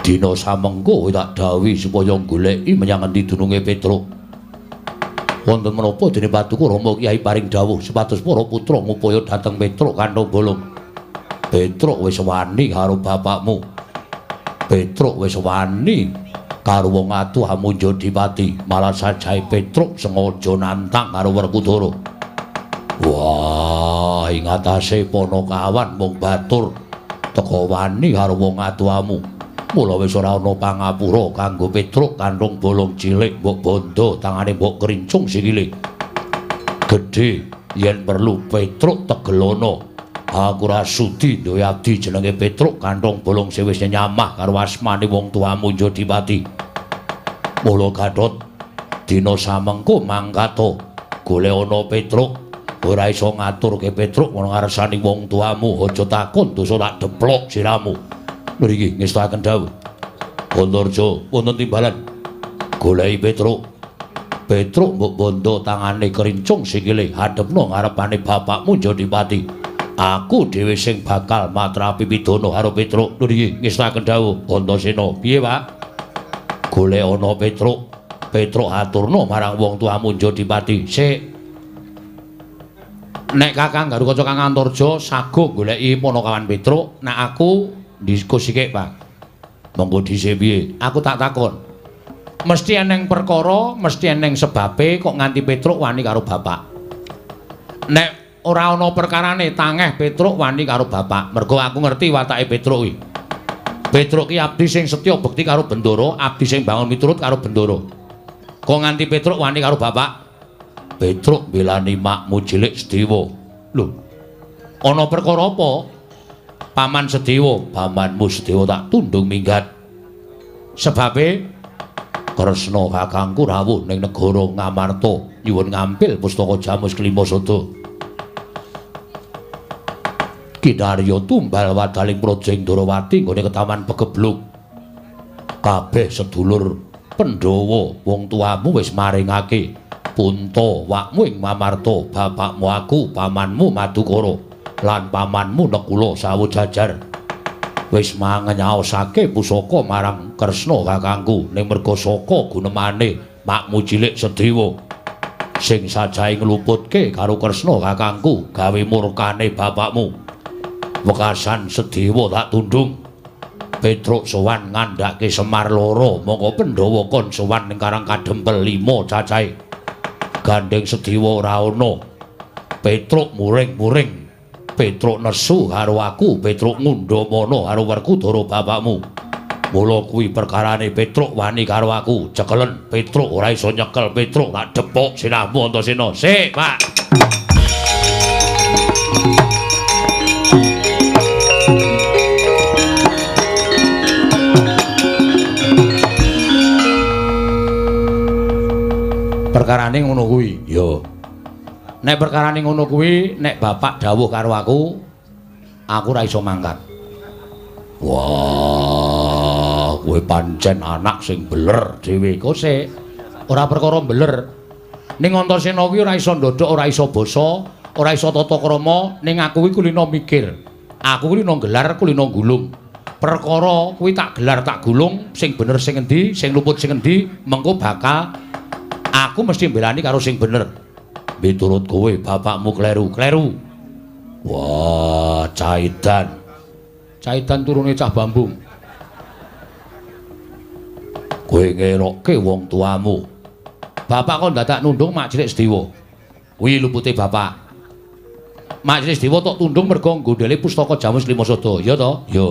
Dina samengko kowe tak dhawuhi supaya goleki menyang endi dununge Petruk. Wonten menapa dene paduka Rama Kyai paring dawuh supados para putra ngupaya dhateng Petruk kanthong bolong. Petruk wis wani karo bapakmu. Petruk wis wani karo wong atuh amunja dipati. Malah sajae Petruk sengaja nantang karo Werkudara. Wah, ing atase Panakawan mung batur teka wani karo wong atuhamu. Mula wis ora ana pangapura kanggo Petruk kanthong bolong cilik mbok bondo tangane mbok krincung sikile. Gedhe yen perlu Petruk tegelono. Aku ora sudi duwe abdi jenenge Petruk kanthong bolong sing wis nyamah karo asmane wong tuamu Jodipati. Mula Gatot dina samengko mangkata golek ana Petruk. Ora iso ngaturke Petruk ana ngarsane wong tuamu, aja takon dosa tak deplok siramu. Mriki ngestakaken dawuh. Antarja wonten timbalan. Goleki Petruk. Petruk mbok bondo tangane krincung sikile hadepno ngarepane bapakmu Jodipati. Aku dhewe sing bakal matrapi pidana karo Petruk. Nggih, ngestakaken dawuh Antasena. Piye, Pak? Golek ana Petruk. Petruk aturna marang wong tuamu Jodipati. Sik. Nek Kakang Garukaca Kang Antarja sago goleki Panakawan Petruk, nek aku diskusi sik, Pak. Monggo dhisik piye? Aku tak takon. Mesti eneng perkara, mesti eneng sebabe kok nganti Petruk wani karo bapak. Nek ora ana perkarane tangeh Petruk wani karo bapak. Mergo aku ngerti watake Petruk iki. Petruk ki abdi sing setya bekti karo Bendara, abdi sing bangun miturut karo Bendara. Kok nganti Petruk wani karo bapak? Petruk mbelani makmu cilik Sedewa. Lho. Ana perkara apa? Paman Sedewa, pamanmu Sedewa tak tundung minggat. Sebabe Kresna kakangku rawuh ning negara Ngamarta nyuwun ngampil pustaka Jamus Klima Sada. Kinarya tumbal wadaling praja ing Ndorowati nggone ketaman Pegebluk. Kabeh sedulur Pandhawa wong tuamu wis maringake Punta wakmu ing Mamarta, bapakmu aku, pamanmu Madukara lan pamanmu Nekula sawu jajar. Wis mangenyaosake pusaka marang Kresna kakangku ning merga saka gunemane makmu cilik Sedewa sing sajahe ngluputke karo Kresna kakangku gawe murkane bapakmu. Wekasan Sedewa tak tundung. Petruk sowan ngandhake Semar loro, mongko Pandhawa kon sowan ning Karang Kadempel 5 cacahe. Gandeng Sedewa ora ana. Petruk muring-muring. Petruk nesu karo aku, Petruk ngundhamana karo Werkudara bapakmu. Mula kuwi perkarane Petruk wani karo aku. Cekelen Petruk ora iso nyekel Petruk, tak depok sirahmu Antasena. Sik, Pak. Perkarane ngono kuwi. Ya. Nek perkarane ngono kuwi, nek bapak dawuh karo aku, aku ora iso mangkat. Wah, kowe pancen anak sing beler dhewe kosek. Ora perkara beler. Ning Antasena kuwi ora iso ndodhok, ora iso basa, ora iso tata krama, ning aku kuwi kulino mikir. Aku kulino gelar, kulino gulung. Perkara kuwi tak gelar tak gulung, sing bener sing endi, sing luput sing endi, mengko bakal aku mesti mbelani karo sing bener. Miturut kowe bapakmu kleru, kleru. Wah, Caidan. Caidan turune cah bambung. Kowe ngerokke wong tuamu. Bapak kok dadak nundung mak cilik Sedewa. Kuwi lupute bapak. Mak cilik Sedewa tok tundung mergo nggondhele pustaka Jamus Lima Sada, ya to? Ya.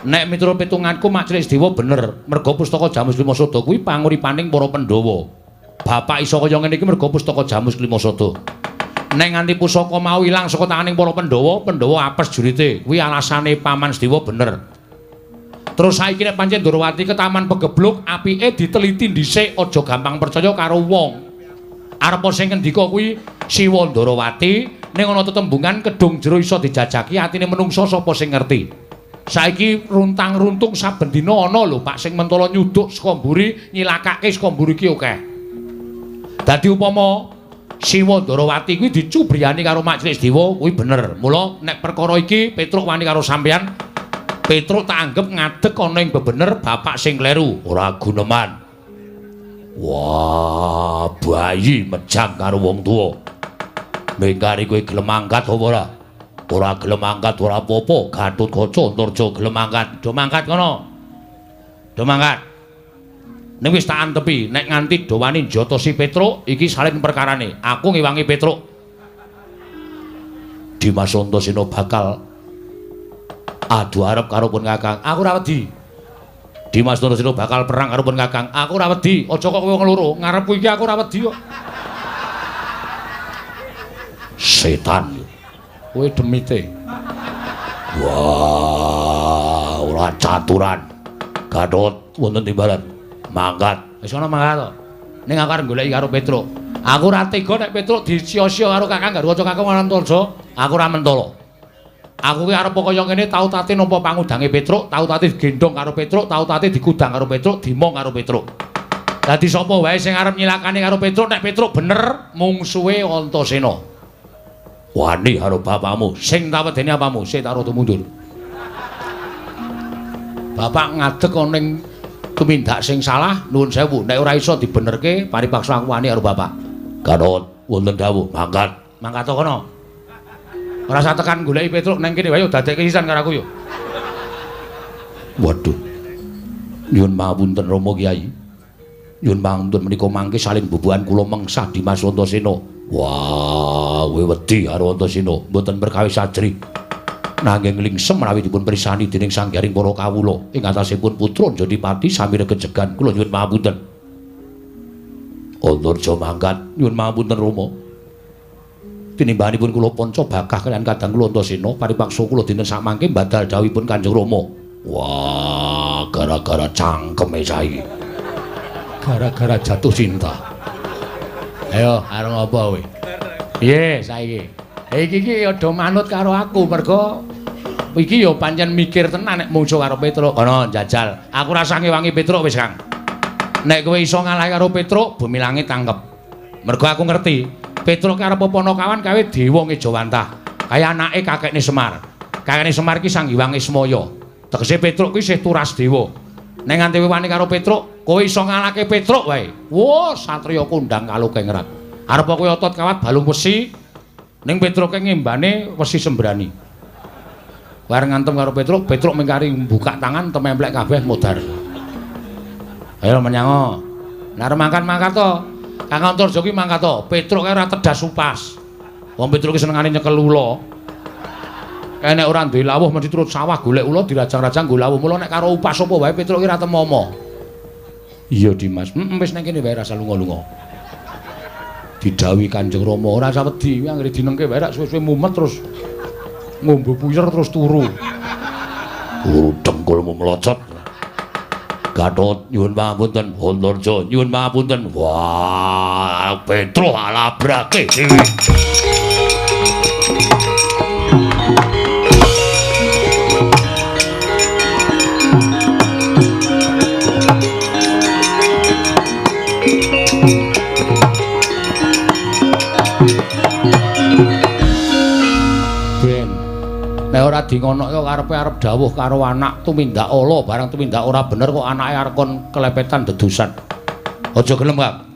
Nek miturut pitunganku mak cilik Sedewa bener, mergo pustaka Jamus Lima Sada kuwi panguripaning para Pandhawa. Bapak iso kaya ngene iki mergo pustaka Jamus Lima Sada. Nek nganti pusaka mau ilang saka tanganing para Pandhawa, Pandhawa apes jurite. Kuwi alasane Paman Sedewa bener. Terus saiki nek pancen Ndorowati ketaman pegebluk, apike diteliti dhisik, aja gampang percaya karo wong. Arep sing ngendika kuwi Siwa Ndorowati, ning ana tetembungan kedung jero iso dijajaki atine menungsa sapa sing ngerti. Saiki runtang-runtung saben dina ana lho Pak sing mentala nyuduk saka mburi, nyilakake saka mburi ki akeh. Dadi upama Siwa Ndorowati kuwi dicubriyani karo Mak Cilik Sedewa kuwi bener. Mula nek perkara iki Petruk wani karo sampeyan, Petruk tak anggep ngadeg ana ing bebener bapak sing kleru, ora guneman. Wah, bayi mejang karo wong tuwa. Mengkari kowe gelem angkat apa ora? Ora gelem angkat ora apa-apa, Gatotkaca Antarja gelem angkat. Do mangkat kono. Do mangkat. Ning wis tak antepi, nek nganti do wani njotosi Petruk, iki salin perkarane. Aku ngewangi Petruk. Dimas Antasena bakal adu arep karo pun Kakang. Aku ora wedi. Dimas Antasena bakal perang karo pun Kakang. Aku ora wedi. Aja kok kowe wong loro, ngarepku iki aku ora wedi kok. Setan. Kowe demite. Wah, ora caturan. Gatot wonten timbalan. Mangkat. Wis ana mangkat to. Ning aku arep goleki karo Petruk. Aku ora tega nek Petruk disia-sia karo Kakang Garwaca Kakang Antarja. Aku ora mentala. Aku ki arep kaya ngene tau tate nampa pangudange Petruk, tau tate digendhong karo Petruk, tau tate dikudang karo Petruk, dimong karo Petruk. Dadi sapa wae sing arep nyilakani karo Petruk, nek Petruk bener mungsuhe Antasena. Wani karo bapakmu, sing tak wedeni apamu, sik tak rada mundur. Bapak ngadeg ana ning tumindak sing salah, nuwun sewu, nek ora iso dibenerke paripaksa aku wani karo bapak. Gatot wonten dawuh, mangkat. Mangkat kono. Ora usah tekan goleki Petruk nang kene wae dadekke sisan karo aku yo. Waduh. Nyuwun pangapunten Rama Kyai. Nyuwun pangapunten menika mangke saling bubuhan kula mengsah Dimas Antasena. Wah, kowe wedi karo Antasena, mboten perkawis ajrih. Nanging lingsem menawi dipun pirsani dening sanggaring para kawula ing atasipun putra Jodipati sami regejegan kula nyuwun pangapunten. Antarja mangkat, nyuwun pangapunten Rama. Tinimbahanipun kula panca bakah kaliyan kadang kula Antasena paripaksa kula dinten sakmangke badal dawuhipun Kanjeng Rama. Wah, gara-gara cangkeme saiki. Gara-gara jatuh cinta. Ayo, arep ngopo kowe? Piye saiki? Iki iki aja manut karo aku mergo iki ya pancen mikir tenan nek mungsuh karo Petruk. Kono njajal. Aku ora usah ngewangi Petruk wis, Kang. Nek kowe iso ngalah karo Petruk, bumi langit tangkep. Mergo aku ngerti, Petruk ki arep Panakawan kawe dewa Ngejawantah. Kaya anake kakekne Semar. Kakekne Semar ki Sang Hyang Ismaya. Tegese Petruk ki isih turas dewa. Nek nganti wani karo Petruk, kowe iso ngalahke Petruk wae. Wah, satriya kondang kalukengrat. Arep kowe otot kawat balung wesi, ning Petruke ngembane wesi sembrani. Bareng ngantem karo Petruk, Petruk mengkari buka tangan tememplek kabeh modar. Ayo menyango. Nek arep mangkat-mangkat to. Kang Antarja ki mangkat to. Petruk kae ora tedas upas. Wong Petruk ki senengane nyekel ula. Kae nek ora duwe lawuh mesti turut sawah golek ula dirajang-rajang nggo lawuh. Mula nek karo upas apa wae Petruk ki ora temomo. Iya Dimas, wis nang kene wae rasa lunga-lunga. Didhawuhi Kanjeng Rama ora usah wedi, anggere dinengke wae rak suwe-suwe mumet terus ngombe puyer terus turu. Turu dengkulmu melocot. Gatot nyuwun pangapunten, Antarja nyuwun pangapunten. Wah, Petruk alabrake dhewe. Nek ora dingonokke kok karepe arep dawuh karo anak tumindak ala, barang tumindak ora bener kok anake arep kon kelepetan dedusan. Aja gelem, Kang.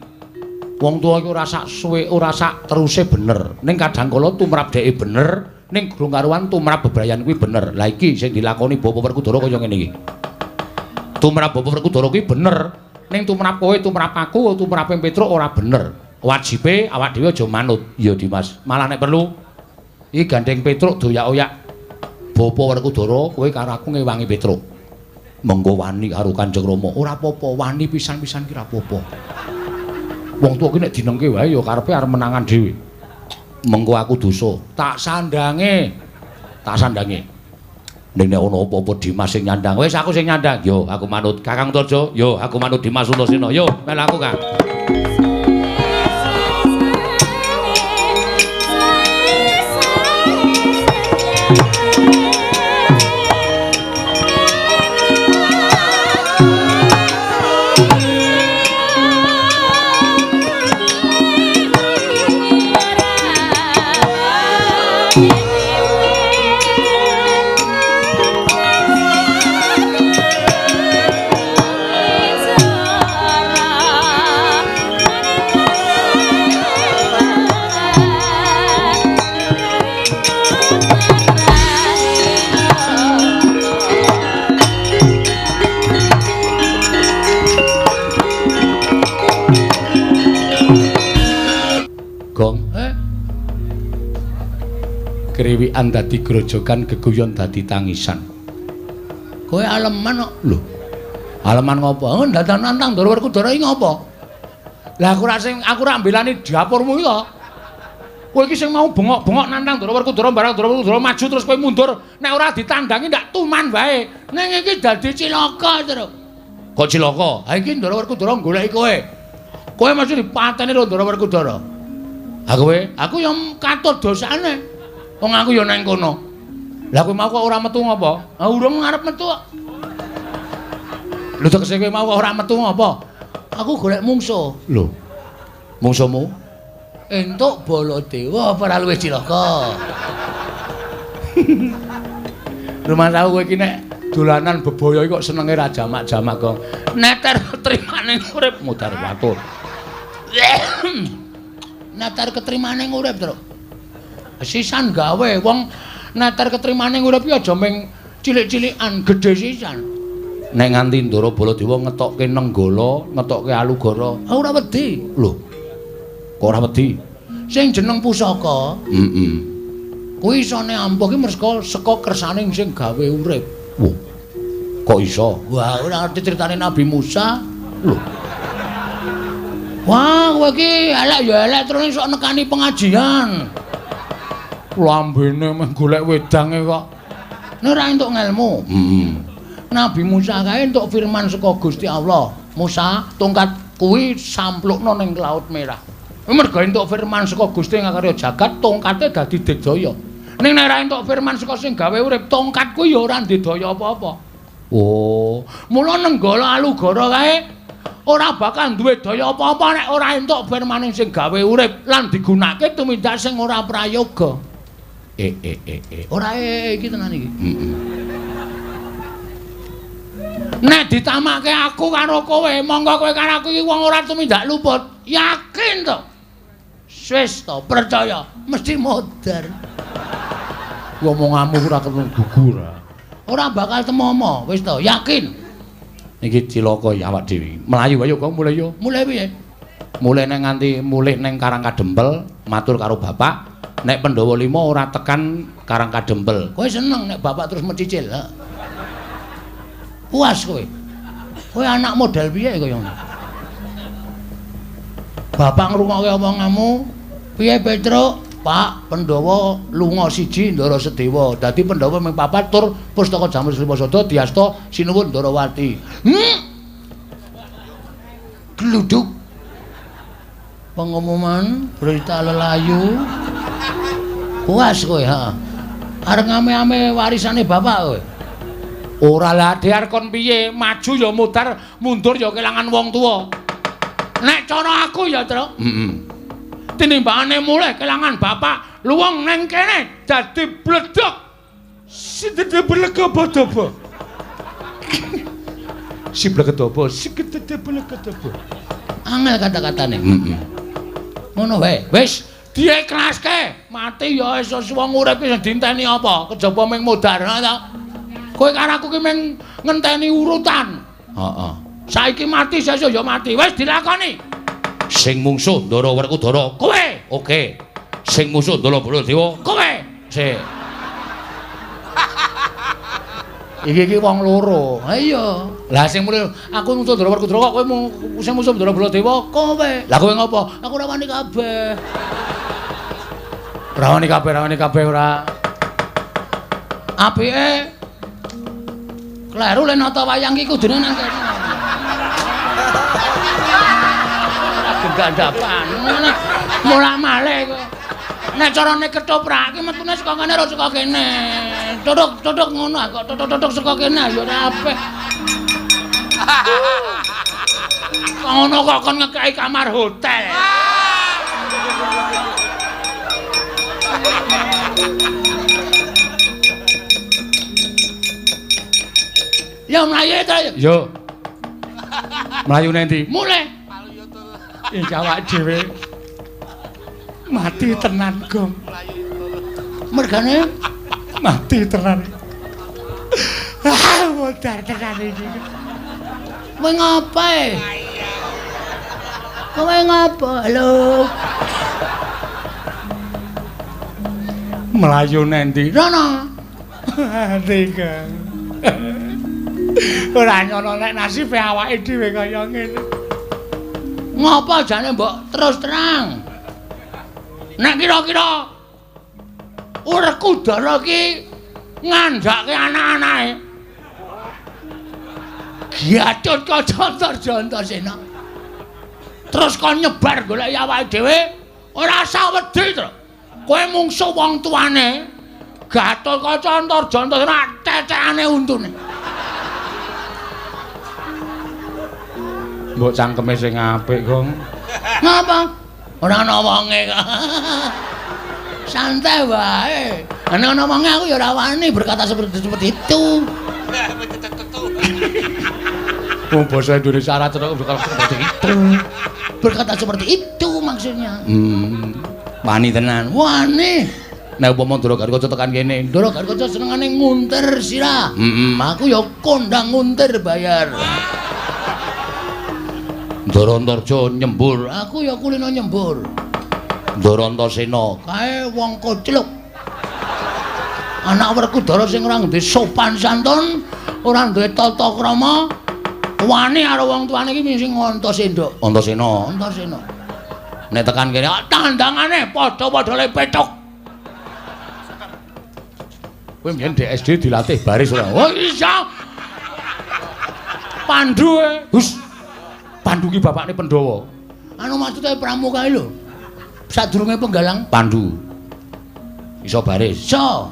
Wong tuwa iki ora sak suwe, ora sak teruse bener. Ning kadang kala tumrap dheke bener, ning gurung karuan tumrap bebrayan kuwi bener. Lah iki sing dilakoni Bapak Werkudara kaya ngene iki. Tumrap Bapak Werkudara kuwi bener, ning tumrap kowe, tumrap aku, tumrape Petruk ora bener. Wajibe awak dhewe aja manut. Ya Dimas, malah nek perlu iki gandeng Petruk doyak-oyak Bapak Werkudara, kowe karo aku ngewangi Petruk. Mengko wani karo Kanjeng Rama. Ora apa-apa, wani pisan-pisan ki ora apa-apa. Wong tuwa ki nek dinengke wae ya karepe arep menangan dhewe. Mengko aku dosa, tak sandange. Tak sandange. Ning nek ana apa-apa Dimas sing nyandang. Wis aku sing nyandang. Yo, aku manut Kakang Antarja. Yo, aku manut Dimas Antasena. Yo, melu aku, Kang. Kriwikan dadi grojogan, geguyon dadi tangisan. Kowe aleman kok. Lho. Aleman ngopo? Oh, ndandan nantang Ndara Werkudara iki ngopo? Lah aku ora sing aku ora mbelani dapurmu iki to. Kowe iki sing mau bengok-bengok nantang Ndara Werkudara barang Ndara Werkudara maju terus kowe mundur, nek ora ditandangi ndak tuman wae. Ning iki dadi cilaka, Truk. Kok cilaka? Ha iki Ndara Werkudara goleki kowe. Kowe mesti dipateni karo Ndara Werkudara. Ha kowe, aku ya katut dosane. Wong aku ya nang kono. Lah kowe mau kok ora metu ngopo? Ha urung arep metu kok. Lho tegese kowe mau kok ora metu ngopo? Aku golek mungsuh. Lho. Mungsuhmu? Entuk Baladewa apa ora luwih cilaka? Rumah tahu kowe iki nek dolanan bebaya iki kok senenge ra jamak-jamak kok. Neter ketrimane urip mudhar watur. Neter ketrimane urip, Truk. Sisan gawe wong neter ketrimane urip iki aja ming cilik-cilikan, gedhe sisan. Nek nganti Ndara Baladewa ngetokke Nenggala, ngetokke Alugara, ora wedi. Lho. Kok ora wedi? Sing jeneng pusaka, heeh. Kuwi isone ampuh ki merga saka kersane sing gawe urip. Wah. Kok iso? Wah, ora ngerti critane Nabi Musa. Lho. Wah, kowe iki elek ya elek terus iso nekani pengajian. Lambene meh golek wedange kok. Nek ora entuk ngelmu. Heeh. Nabi Musa kae entuk firman saka Gusti Allah. Musa, tongkat kuwi samplukno ning Laut Merah. Merga entuk firman saka Gusti ngakarya jagat, tongkate dadi digdaya. Ning nek ora entuk firman saka sing gawe urip, tongkat kuwi ya ora ndedaya apa-apa. Oh, mula Nenggala Alugara kae ora bakal duwe daya apa-apa nek ora entuk firmaning sing gawe urip lan digunakake tumindak sing ora prayoga. Ora iki tenan iki. Heeh. Nek ditamake aku karo kowe, monggo kowe karo aku iki wong ora tumindak luput. Yakin to? Wis to, percaya, mesti modar. Omonganmu ora ketemu gugur. Ora bakal temomo, wis to, yakin. Iki cilaka ya awak dhewe. Mlayu ayo Gong, mulih yo. Mulih piye? Mulih nang nganti mulih nang Karang Kadempel, matur karo bapak, nek Pandhawa 5 ora tekan Karang Kadempel. Kowe seneng nek bapak terus mencicil, ha? Puas kowe. Kowe anak model piye kaya ngono? Bapak ngrungokke omonganmu, piye Petruk? Pak, Pandhawa lunga siji Ndara Sedewa. Dadi Pandhawa ming papat tur pustaka Jamur Srimasada diasta sinuwun Ndarawati. Gluduk. Pengumuman berita lelayu. Puas kowe, ha. Arep ngame-ame warisane bapak kowe. Ora lah dhiar kon piye, maju ya mudar, mundur ya kelangan wong tuwa. Nek cara aku ya, Truk. Heeh. Tinimbangane mulih kelangan bapak, luwung neng kene dadi bledhog. Sidede blegedobo. Si blegedobo, sigedede blegedobo. Angel kata-katane. Heeh. Ngono wae. Wis diikhlaske, mati ya wis wong urip ki sing dienteni apa? Kejaba ming modar ta. Kowe karo aku ki ming ngenteni urutan. Heeh. Saiki mati sesuk ya mati. Wis dilakoni. Sing mungsuh Ndara Werkudara kowe. Oke. Sing musuh Ndara Baladewa kowe. Sik. Iki iki wong loro. Ha iya. Lah sing mulih aku musuh Ndara Werkudara kok kowe sing musuh Ndara Baladewa kowe. Lah kowe ngopo? Aku ora wani kabeh. Ora wani kabeh, ora wani kabeh ora. Apike kleru le nata wayang iki kudune nang kene. Gandapan. Mulak-malik kowe. Nek carane ketoprak iki metune saka kene ora saka kene. Tutuk-tutuk ngono kok tutuk-tutuk saka kene ya ora apik. Kok ngono kok kon ngekeki kamar hotel. Ya mlayu to. Yo. Mlayu nang ndi? Mulih. Iki awak dhewe mati tenan, Gong. Mergane mati tenan. Ah, modar tenan iki. Kowe ngapa? Kowe ngapa? Halo. Mlayu nang ndi? Rono. Ati, Gong. Ora nyono nek nasibe awake dhewe kaya ngene. Ngapa jane mbok terus terang? Nek kira-kira Werkudara iki ngandhake anak-anake. Gatut kaca Antarjana. Terus kon nyebar goleki awake dhewe, ora usah wedi to. Kowe mungsuh wong tuane. Gatut kaca Antarjana ora cecekane untune. Mbok cangkeme sing apik, Gong. Ngapa? Ora ana wonge kok. Santai wae. Nek ana wonge aku ya ora wani berkata seperti itu. Wong basa Indonesia ora cetha berkata seperti itu. Berkata seperti itu maksudnya. Wani tenan. Wani. Nek upama Ndara Gatotkaca tekan kene, Ndara Gatotkaca senengane nguntir sirah. Heeh. Aku ya kondang nguntir bayar. Ndara Antarja nyembur, aku ya kulino nyembur. Ndara Antasena kae wong kocluk. Anak Werkudara sing ora duwe sopan santun, ora duwe tata krama, wani karo wong tuane iki sing Antasena. Antasena, Antasena. Nek tekan kene tandangane padha-padha le petuk. Kowe mbiyen di SD dilatih baris ora? Oh iya. Pandu e. Hus. Pandu ki bapakne Pandhawa. Anu maksude pramuka iki lho. Sadurunge penggalang Pandu. Iso baris. Iso.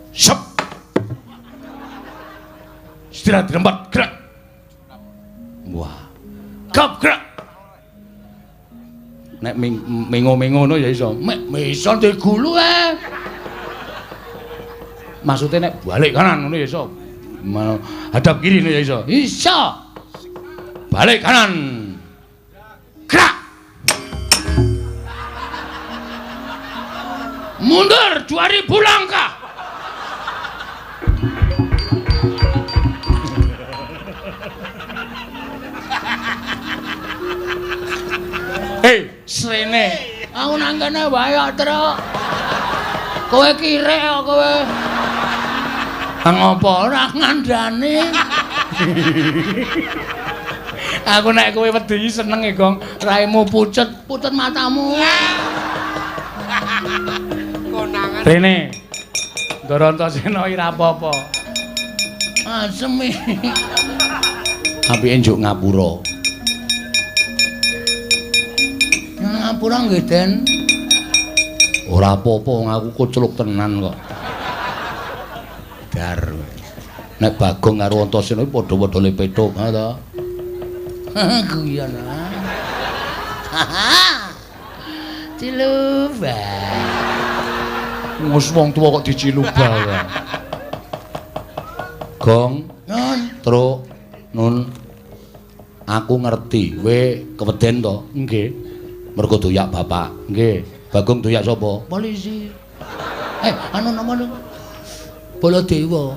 Sep. Istirahat dirempat, gerak. Wah. Gap gerak. Nek mengo-mengo ngono ya iso. Mek iso digulu ae. Maksudnya nek balik kanan ngono ya iso. Hadap kiri ngono ya iso. Iso. Balik kanan. Gerak. Mundur 2000 langkah. Hei, srene. Aku nang kene wae kok, Truk. Kowe kirek kok kowe. Ngopo ora ngandani? Aku nek kowe wedi seneng e, Gong. Raimu pucet, pucet matamu. Konangan. Rene. Ndara Antasena ora apa-apa. Asem iki. Apike njuk ngapura. Ngapura nggih, Den. Ora apa-apa, wong aku kucluk tenan kok. Dar. Nek Bagong karo Antasena iki padha-padha le petuk, ha ta? Guyon. Ciluba. Wis wong tuwa kok diciluba wae. Gong, Nun, Truk, Nun. Aku ngerti, kowe keweden to? Nggih. Mergo doyak bapak. Nggih. Bagong doyak sapa? Polisi. Anu napa niku? Baladewa.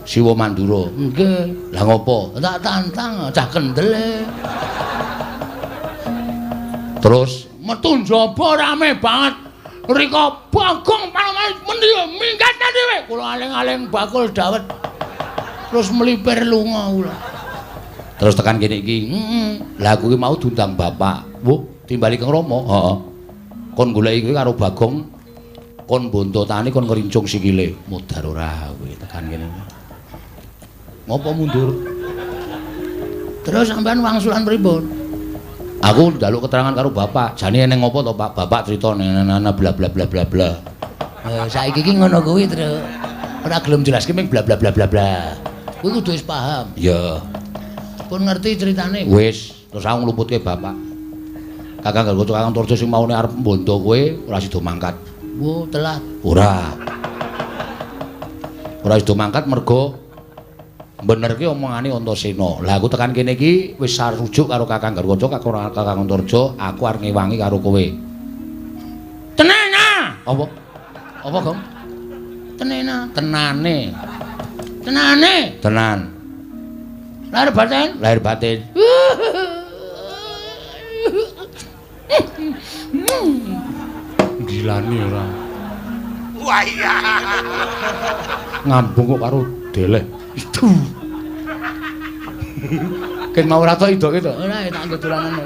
Siwa Mandura. Nggih. Lah ngopo? Tak tantang cah kendel. Terus metu njaba rame banget. Rika Bagong panoman mendi minggat dhewe. Kula aling-aling bakul dawet. Terus mlipir lunga kula. Terus tekan kene iki. Heeh. Lah aku ki mau diundang bapak. Wuh, timbali Kang Rama. Heeh. Kon goleki kowe karo Bagong kon bontotane kon ngrincung sikile. Modar ora kowe tekan kene. Ngopo mundur? Terus sampean wangsulan pripun? Aku njaluk keterangan karo bapak. Jane eneng ngopo to, Pak? Bapak crita nana bla bla bla bla bla. Saiki iki ngono kuwi, Truk. Ora gelem jelaske ming bla bla bla bla bla. Kuwi kudu wis paham. Iya. Pun ngerti ceritane. Wis, terus aku ngluputke bapak. Kakang Gargoco Kakang Torjo sing maune arep mbondo kowe ora sida mangkat. Wo, telat. Ora. Ora sida mangkat mergo benerke omongane Antasena. Lah aku tekan kene iki wis sarujuk karo Kakang Gargoco, Kakang Antarja, aku arep ngewangi karo kowe. Tenana. Apa? Apa, Gong? Tenena. Tenane. Tenane. Tenan. Lahir batin. Lahir batin. Gilani ora. Wah iya. Ngambung kok karo deleh. Itu. Ken mau ora tok idoke to? Ora tak nggo dolanan.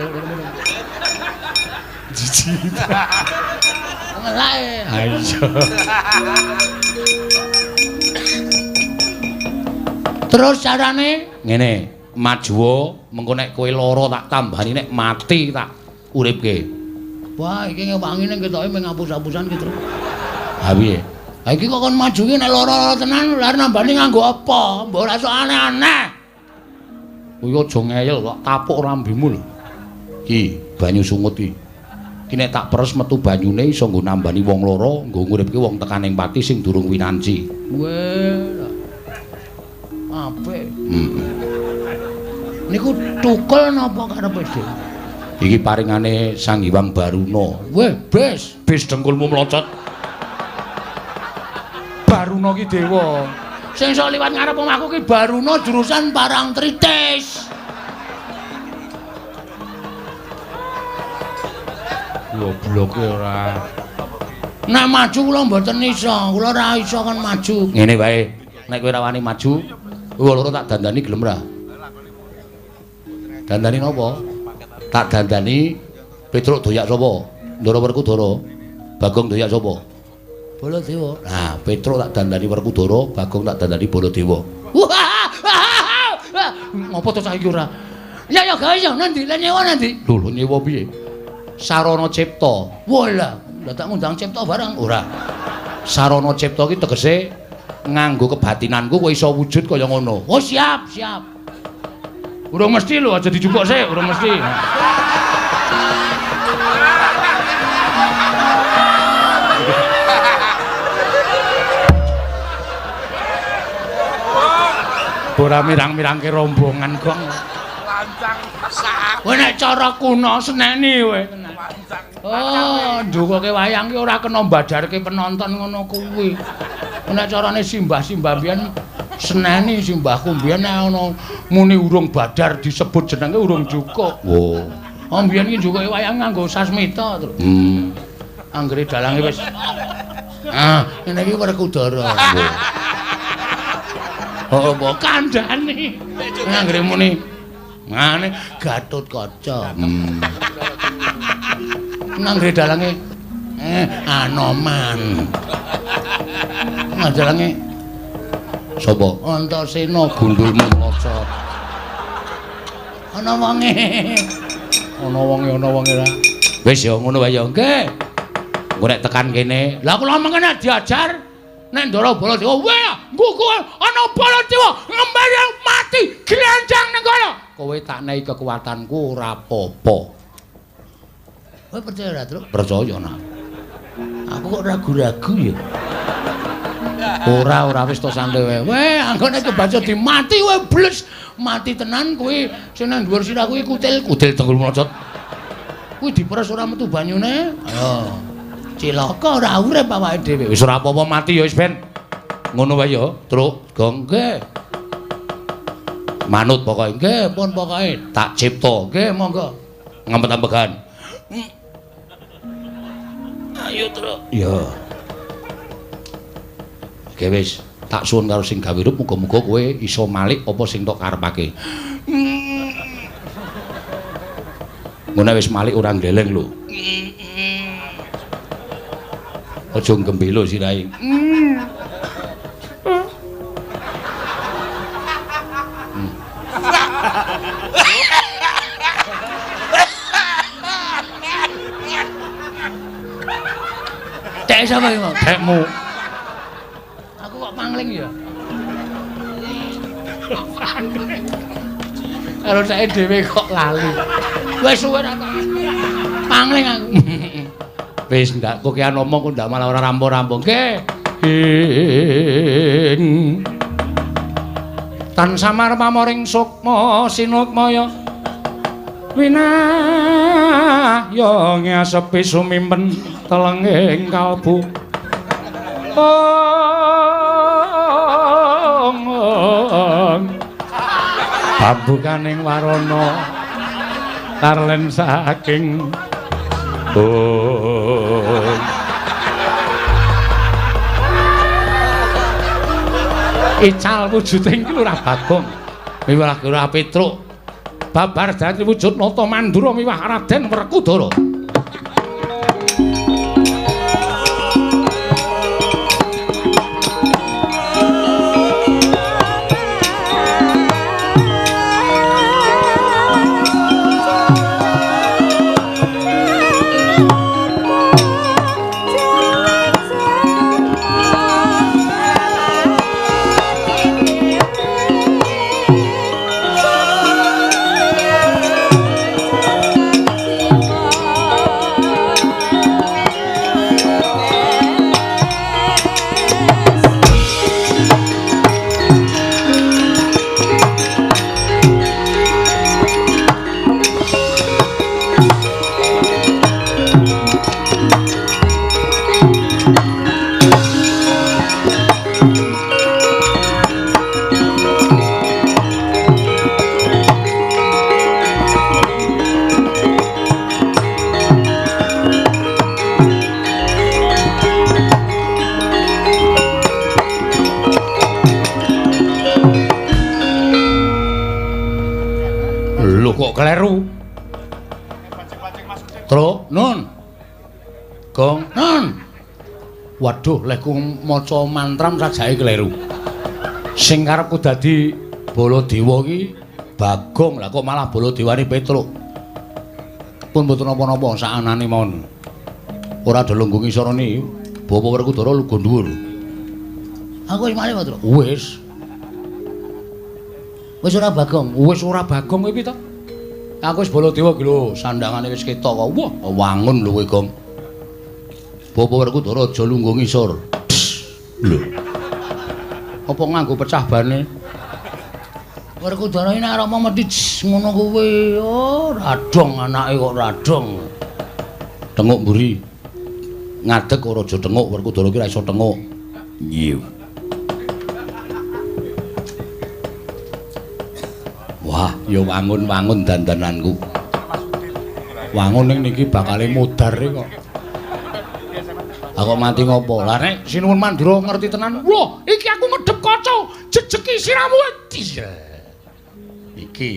Jijik. Ngelake. Ha iya. Terus carane ngene, majuwa mengko nek kowe lara tak tambani, nek mati tak uripke. Wah, iki ngewangi ning ketoke mung ngapus-apusan ki, Truk. Ha piye? Ha iki kok kon maju ki nek lara-lara tenan lha nambani nganggo apa? Mbok ora sok aneh-aneh. Kuwi aja ngeyel kok tapuk rambimu lho. Ki banyu sungut ki. Ki nek tak peres metu banyune iso nggo nambani wong lara, nggo nguripke wong tekaning pati sing durung winanci. Weh. Apik. Heeh. Niku tukul napa karepe dhewe? Iki paringane Sang Hyang Baruna. Weh, bes, bes dengkulmu mlocot. Baruna ki dewa. Sing sok liwat ngarep omahku ki Baruna jurusan Parangtritis. Gobloke ora. Nek maju kula mboten iso, kula ora iso kon maju. Ngene wae, nek kowe ora wani maju, kowe loro tak dandani gelem ra? Dandani napa? Tak dandani Petruk doyak sapa? Ndara Werkudara. Bagong doyak sapa? Baladewa. Nah, Petruk tak dandani Werkudara, Bagong tak dandani Baladewa. Ngopo to cah iki ora? Ya ya gawe ya nanti, lah nyewa nanti. Lho, lho nyewa piye? Sarana Cipta. Walah, lah tak ngundang Cipta barang. Ora. Sarana Cipta ki tegese nganggo kebatinanku kowe iso wujud kaya ngono. Oh siap, siap. Urung mesti lho, aja dijupuk sik, urung mesti. Ora mirang-mirangke rombongan gong. Lancang sak. Kowe nek cara kuno seneni kowe tenan. Oh, njukoke wayang ki ora kena mbadarke penonton ngono kuwi. Nek carane simbah-simbah mbiyen seneni simbahku mbiyen nek ana muni urung badar disebut jenenge urung jukuk. Oh. Oh mbiyen ki njukoke wayang nganggo sasmita terus. Anggere dalange wis. Ah, ngene iki Werkudara. Oh, mbok kandhane. Anggere muni ngene Gatotkaca. Anggere dalange Anoman. Dalange sapa? Antasena gundulmu mlocot. Ana wonge. Ana wonge, ana wonge ra. Wis ya ngono wae ya. Nggih. Engko nek tekan kene, lah kula mengke nek diajar nek Ndara Baladewa, weh, nggugu ana Baladewa ngembali mati glenjang ning kono. Kowe tak nehi kekuatanku ora apa-apa. Kowe percaya ora, Truk? Percaya nak. Aku kok ragu-ragu ya. Ora, ora wis to santai wae. Weh, anggone kebaca dimati kowe bles, mati tenan kowe sing nang dhuwur sirah kuwi kutil, kutil tenggul mlocot. Kuwi diperes ora metu banyune. Ayo. Cilaka ora urip awake dhewe. Wis ora apa-apa mati ya wis ben. Ngono wae ya, Truk. Gong nggih. Manut pokoke. Nggih, pun pokoke. Tak cipta. Nggih, monggo. Ngempet-ambegan. Ayo, Truk. Ya. Oke wis, tak suwun karo sing gawe rup muga-muga kowe iso malik apa sing tok karepake. Ngono wis malik ora ngleleng lho. Aja gembelo sirahe. Tek sapa iki, Mas? Tekmu. Aku kok pangling ya. Karo teke dhewe kok lali. Wis suwe ra pangling aku. Wis ndak kokean omong kok ndak malah ora rampung-rampung. Nggih. Tan samar pamoring sukma sinukmaya winahya ngasepi sumimpen telenging kalbu. Pambukaning warana tarlen saking oh. Ical wujuding Lurah Bagong miwah Lurah Petruk babar dadi wujud Nata Mandura miwah Raden Werkudara. Kok kleru. Truk, nun. Gong, nun. Waduh, lehku maca mantram sajake kleru. Sing karepku dadi Baladewa iki Bagong, lah kok malah Baladewane Petruk. Pun mboten napa-napa sakanane mawon. Ora ada lungguh ngisorone, Bapak Werkudara luga dhuwur. Aku wis malih, Truk. Wis. Wis ora Bagong. Wis ora Bagong kowe piye to? Aku wis Baladewa iki lho, sandangane wis ketok kok. Wah, wangun lho kowe, Gong. Bapak Werkudara aja lungguh ngisor. Lho. Apa nganggo pecah bane? Werkudara iki nek arep mesti ngono kuwi. Oh, radong anake kok radong. Tenguk mburi. Ngadeg ora aja tenguk, Werkudara iki ora iso tenguk. Iya. Wah, ya wangun-wangun dandananku. Wangun ning niki bakale modar kok. Aku mati ngopo? Lah nek Sinuwun Mandura ngerti tenan. Wah, iki aku ngedep kaca, jejeki siramu. Iki.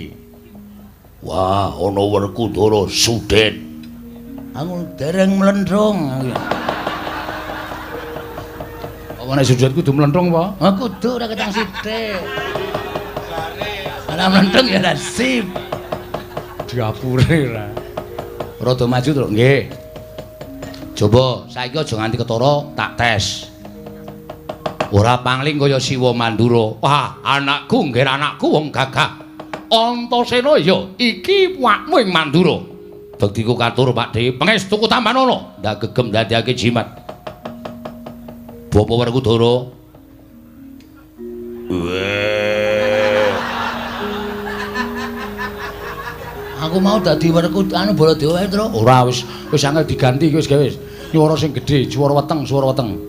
Wah, ana Werkudara Suden. Aku dereng mlendrung. Apa nek Sudet kudu mlendrung apa? Ah kudu ora ketang sithik. Ora mlendrung ya nasib. Diapure ra. Rada maju to, nggih. Coba saiki aja nganti ketara tak tes. Ora pangling kaya Siwa Mandura. Wah, anakku nggih anakku wong gagah. Antasena ya iki awakmu ing Mandura. Bektiku katur Pakdhe, pangestuku tambanana. Ndak gegem ndadekake jimat. Bapak Werkudara. Aku mau dadi Werkudara anu Baladewa wae, Tru. Ora wis wis angel diganti iki wis gawe wis. Nyuwara sing gedhe, swara weteng, swara weteng.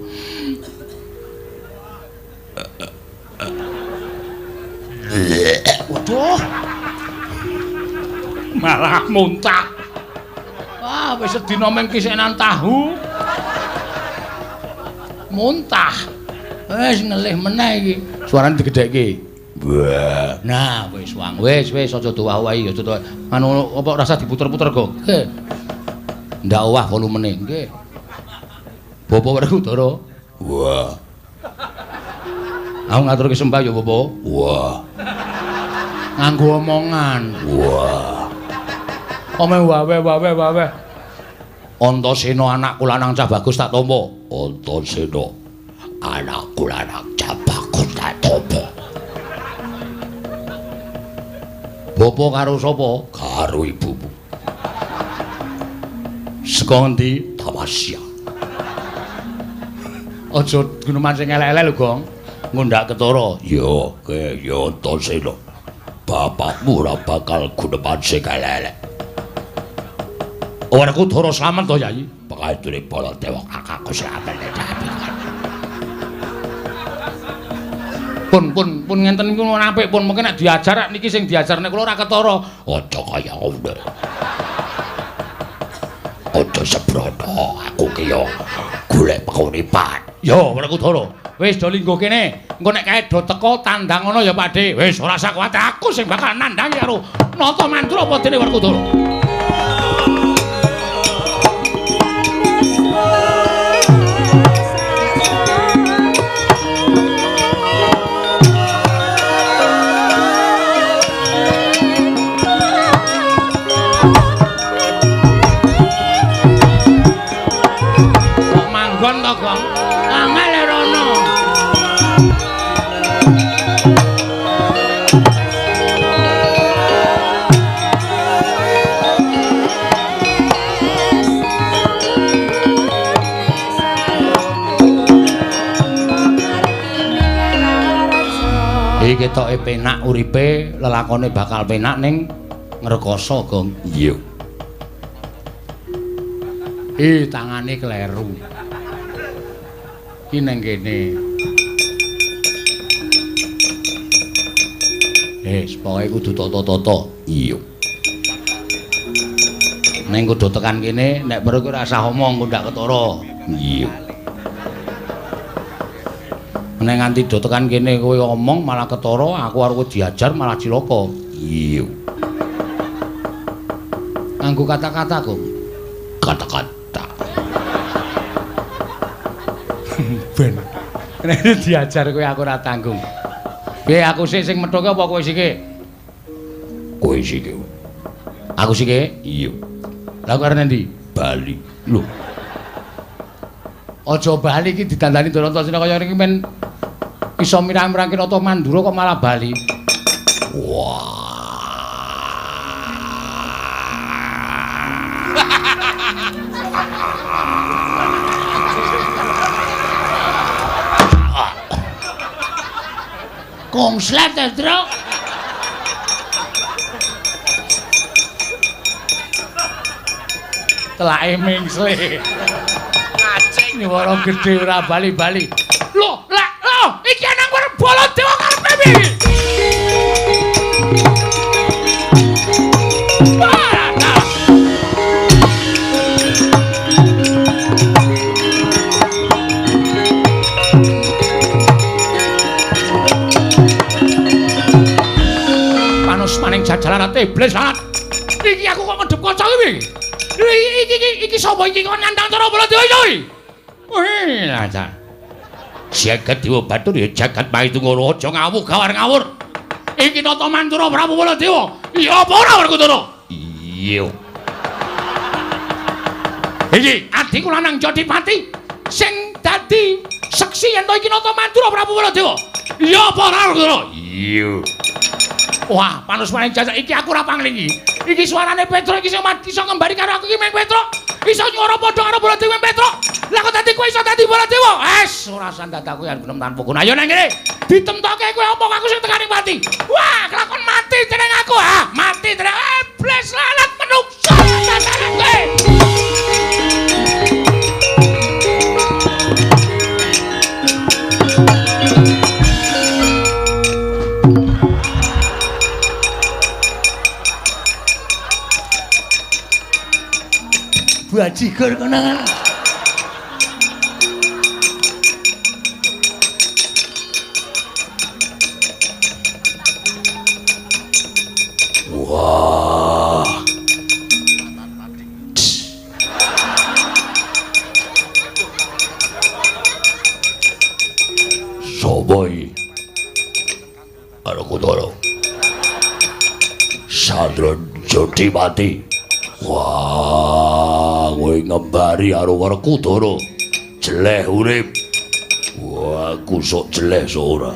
Waduh. Malah muntah. Wah, wis sedina mung kisenan tahu. Muntah. Wis ngelih meneh iki. Suarane digedhekke. Wah. Nah, wis wang. Wis wis aja doah-owahi, aja doah. Anu apa rasa diputer-puter kok. Nggih. Ndak owah volumene. Nggih. Bapak Werkudara. Wah. Aku ngaturke sembah ya, Bapak. Wah. Nganggo omongan. Wah. Ome wawe wawe wawe. Antasena anakku lanang cah bagus tak tampa. Antasena anakku lanang cah bagus tak tampa. Bapak karo sapa? Karo ibumu. Saka ngendi? Tamasya. Aja guneman sing elek-elek lho, Gong. Ngundak ketara. Ya, ke ya Antasena. Bapakmu ora bakal guneman sing elek-elek. Werkudara slamet to, Yai? Pangestune Baladewa kakangku slamet. Pun pun pun ngenten niku apik pun mungkin nek diajar niki sing diajar nek kula ora ketara. Aja kaya ngono. Aja sembrono, aku ki yo golek penguripan. Yo Werkudara, wis do lingguh kene. Engko nek kae do teko tandang ngono ya Pakdhe. Wis ora usah kuwatir, aku sing bakal nandhangi karo Nata Mandura apa dene Werkudara. Manggon to, Gong? Angel rono. Iki ketoke penak uripe, lelakone bakal penak ning ngrekoso, Gong. Iya. Ih, tangane kleru. Iki nang kene. Wis, pokoke kudu tata-tata. Iya. Ning kudu tekan kene, nek perlu ora usah omong, ndak ketara. Iya. Nek nganti do tekan kene kowe omong malah ketara, aku arep diajar malah cilaka. Iya. Nganggo kata-kata, Gong. Kata-kata. Ben. Nek diajar kowe aku ora tanggung. Piye aku sik sing methuke apa kowe sike? Kowe sike. Aku sike? Iya. Lah kowe arep endi? Bali. Lho. Aja bali iki didandani Antasena kaya ngene iki men iso mirang-mirangke Nata Mandura kok malah bali. Wah. Kongslet, Truk. Telake mingsle. Ngacing nyuwara gedhe ora bali-bali. Lho, lah, lho, iki anang Baladewa karepe piye? Panus maning jajalan iblis lanat. Iki aku kok ngedep kaca iki. Iki sapa iki kok nantang cara Baladewa iki? Wih, lah. Jagat Dewa Batur ya jagat Maitungara aja ngawuh gawar ngawur. Iki nata Mantura Prabu Baladewa. Iya apa ora Werkudara? Iya. Iki adhiku lanang Jodipati sing dadi seksi yen to iki nata Mantura Prabu Baladewa. Iya apa ora Werkudara? Iya. Wah, panus maning jajak iki aku ora panglingi. Iki suarane Petruk iki sing iso ngembari karo aku iki meng Petruk. Iso nyuwara padha karo Baladewa meng Petruk. Lah kok dadi kowe iso dadi Baladewa? Es, ora sandat aku yen genem tanpa guna. Ayo nang kene. Ditemtoke kowe omong aku sing tekaning pati. Wah, kelakon mati jeneng aku. Ah, mati jeneng iblis lalat menungso. Kowe. Bajigur konangan. Wah. Sopo iki? Werkudara. Sandra Jodipati. Wah, kowe ngembari karo Werkudara. Jeleh urip. Wah, aku sok jeleh sok ora.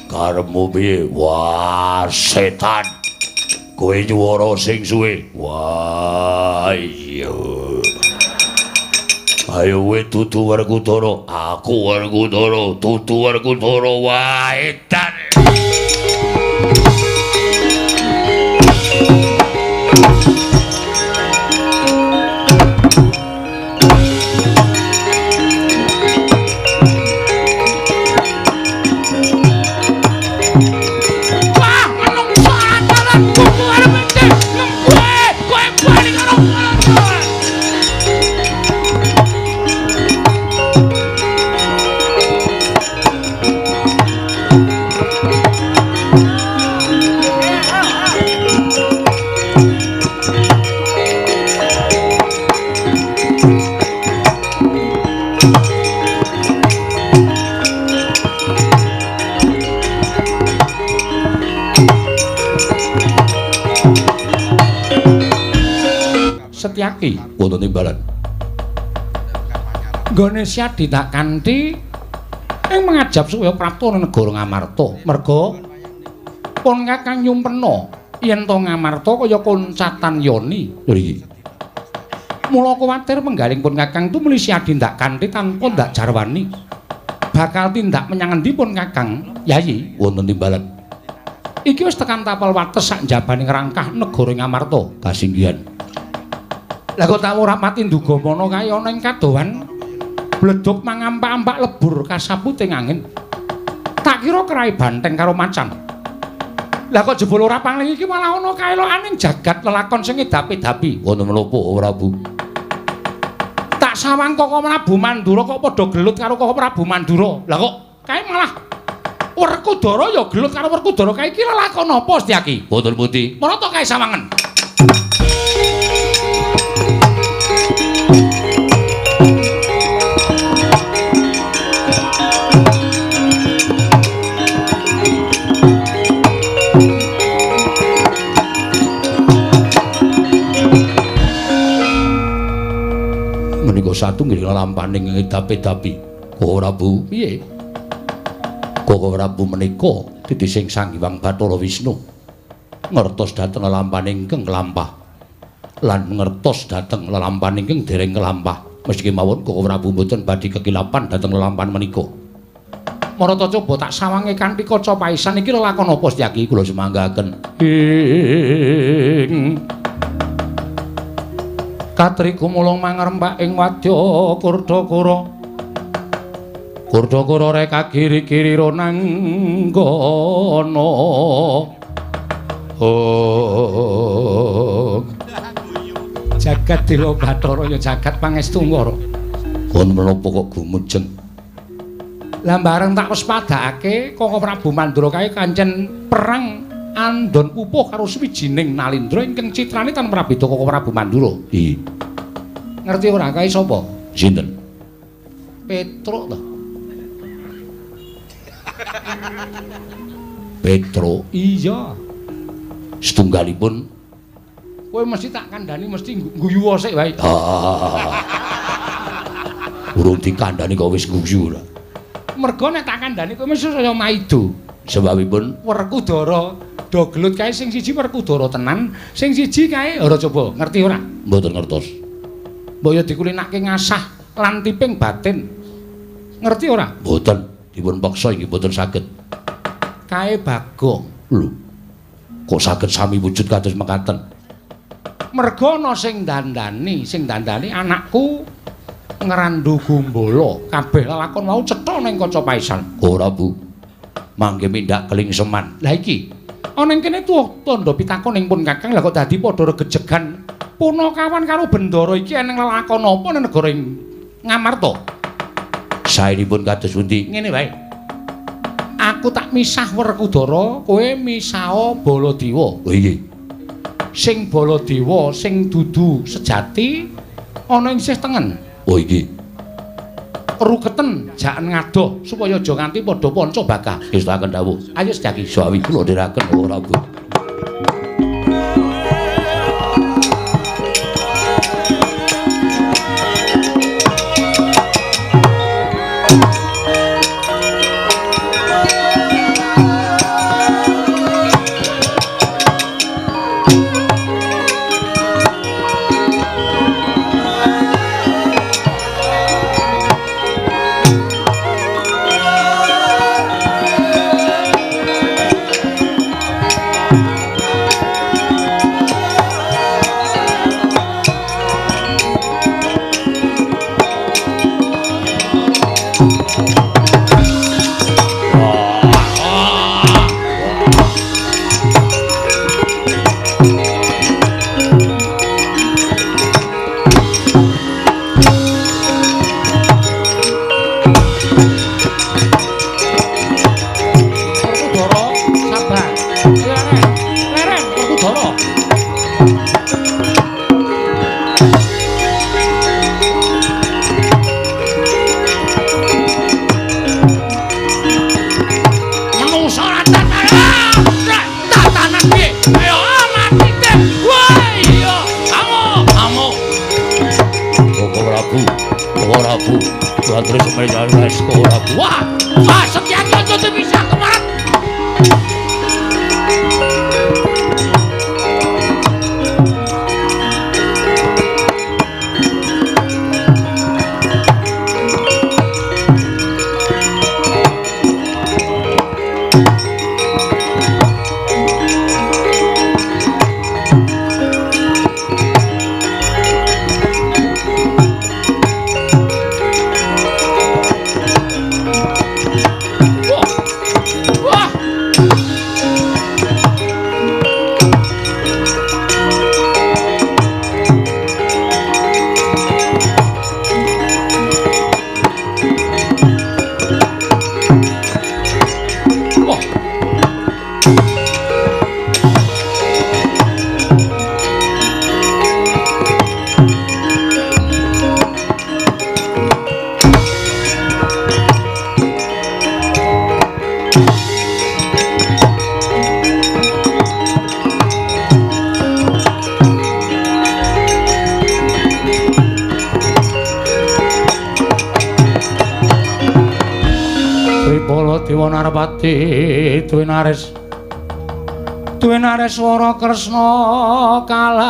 Karepmu piye? Wah, setan. Kowe nyuwara sing suwe. Wah, iya. Ayo kowe dudu Werkudara. Aku Werkudara, dudu Werkudara. Wah, edan. Setyaki wonten timbalan. Nggone Syadi tak kanthi ing mangajab supaya prapta negara Ngamarta. Merga pun Kakang nyumpena yen to Ngamarta kaya koncatan yoni. Lho iki. Mula kuwatir penggaling pun Kakang tumuli Syadi ndak kanthi tanpa ndak jarwani. Bakal tindak menyang endi pun Kakang? Yayi wonten timbalan. Iki wis tekan tapel wates sak njabane ngrangkah negara Ngamarta. Kasinggihan. Lah kok tak ora pati nduga mono kae ana ing kadohan bledug mangampak-ampak lebur kasaputing angin. Tak kira kerai banteng karo macan. Lah kok jebul ora pangling iki malah ana kaelokaning jagat lelakon sing ngedapi-dapi. Wonten menapa Prabu? Tak sawang Koko Prabu Mandura kok padha gelut karo Koko Prabu Mandura. Lah kok kae malah Werkudara ya gelut karo Werkudara kae iki lelakon apa Setyaki? Wonten pundi? Marata kae sawangen. Menika satunggiling lelampaning ngedapi-dapi. Ora Bu, piye? Koko Prabu menika titising Sang Hyang Bathara Wisnu ngertos dhateng lelampahan ingkang kelampah lan ngertos dhateng lelampahan ingkang dereng kelampah. Meski mawon Koko Prabu mboten badhe kekilapan dhateng lelampahan menika. Marata coba tak sawange kanthi kaca paisan iki lelakon apa Setyaki? Kula sumanggaken. Ing Katri gumulung mangrempak ing wadya Kurdakara. Kurdakara reka kiri-kiri ronanggana. Oh. Jagat Dila Bathara ya jagat pangestu Ngara. Kon menapa kok gumujeng? Lah bareng tak wespadakake Koko Prabu Mandura kae kancen perang andon pupuh karo suwijining Nalindra ingkang citrane tan prabeda Koko Prabu Mandura. Iya. Ngerti ora kae sapa? Sinten? Petruk to. Petruk? Iya. Setunggalipun kowe mesti tak kandhani mesti guyu sik wae. Urung dikandhani kok wis guyu ora. Mergo nek tak kandhani kowe mesti saya maido. Sebabipun Werkudara do gelut kae sing siji Werkudara tenan, sing siji kae ora coba ngerti ora? Mboten ngertos. Mbok ya dikulinake ngasah lan tiping batin. Ngerti ora? Mboten, dipun peksa inggih mboten saged. Kae Bagong. Lho. Kok saged sami wujud kados mekaten? Mergo ana sing dandani anakku Ngrandu Gumbala. Kabeh lelakon mau cetha ning kaca paisan. Ora, Bu. Mangke mindak kelingseman. Lah iki ana ing kene tuwa tandha pitakon ing pun Kakang, lah kok dadi padha regejegan punakawan karo Bendara iki eneng lelakon apa ning negara Ngamarta? Saenipun kados pundi? Ngene wae. Aku tak misah Werkudara, kowe misaha Baladewa. Oh iya. Sing Baladewa sing dudu sejati ana ing sisih tengen. Oh iki. Ruketen jaken ngadoh supaya aja nganti padha panca bakah. Ngestakaken dawuh. Ayo Setyaki. Sawi kula dherekaken ora, Bu. Wah, wah, Setyaki aja dipisah kemarin. Baladewa Narpati duwe nareswara Kresna kalangkung.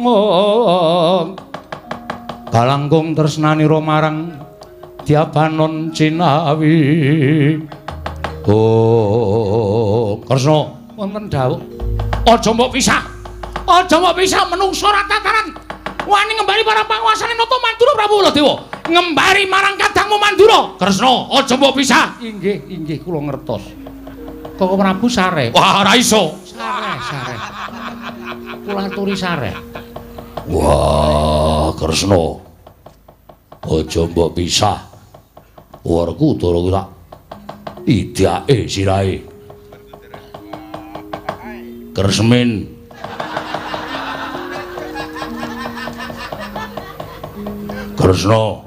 Om kalangkung tresnanira marang Dyabanon Cinawi. Oh Kresna wonten dawuh, aja mbok pisah, aja mbok pisah menungsa ora tataran wani ngembari para panguasane Nata Mandura Prabu Baladewa, ngembari marang kadangmu Mandura. Kresna aja mbok pisah. Inggih, inggih kula ngertos. Koko Prabu sare. Wah ora iso. Sare, sare. Kula aturi sare. Wah Kresna aja mbok pisah. Werkudara ku tak idake sirahe. Kresmin. Kresna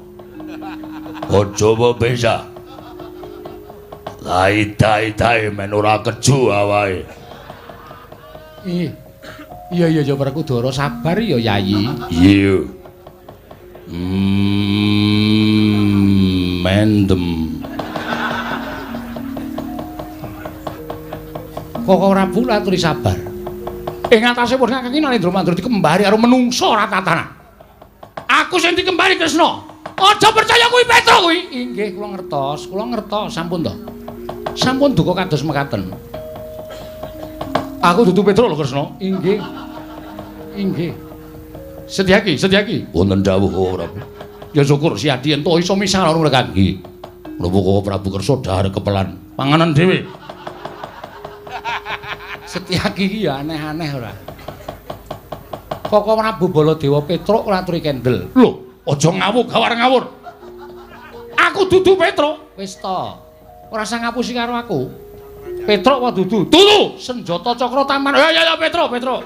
aja mbok pisah. Lai-dai-dai men ora keju awake. Iya. Iya iya ya Werkudara sabar ya Yayi. Iya. Mendem. Koko Prabu aturi sabar. Ing atase pun kakang Narendra Mandura dikembari karo menungsa ora tatanan. Aku sing dikembari Kresna. Aja percaya kuwi Petro kuwi. Inggih kula ngertos, kula ngertos sampun to. Sampun duka kados mekaten. Aku dudu Petro lho Kresna. Inggih. Inggih. Setyaki, Setyaki. Wonten dawuh Prabu. Ya syukur Siadi ento iso misah karo mereka. Nggih. Menapa kok Prabu kersa dhahar kepelan panganan dhewe. Setyaki iki ya aneh-aneh ora. Koko Prabu Baladewa Petruk ora aturi kendel. Lho, aja ngawur gawar ngawur. Aku dudu Petruk. Wis to. Ora usah ngapusi karo aku. Petruk apa dudu? Dudu. Senjata cakra taman. Ya ya ya Petruk, Petruk.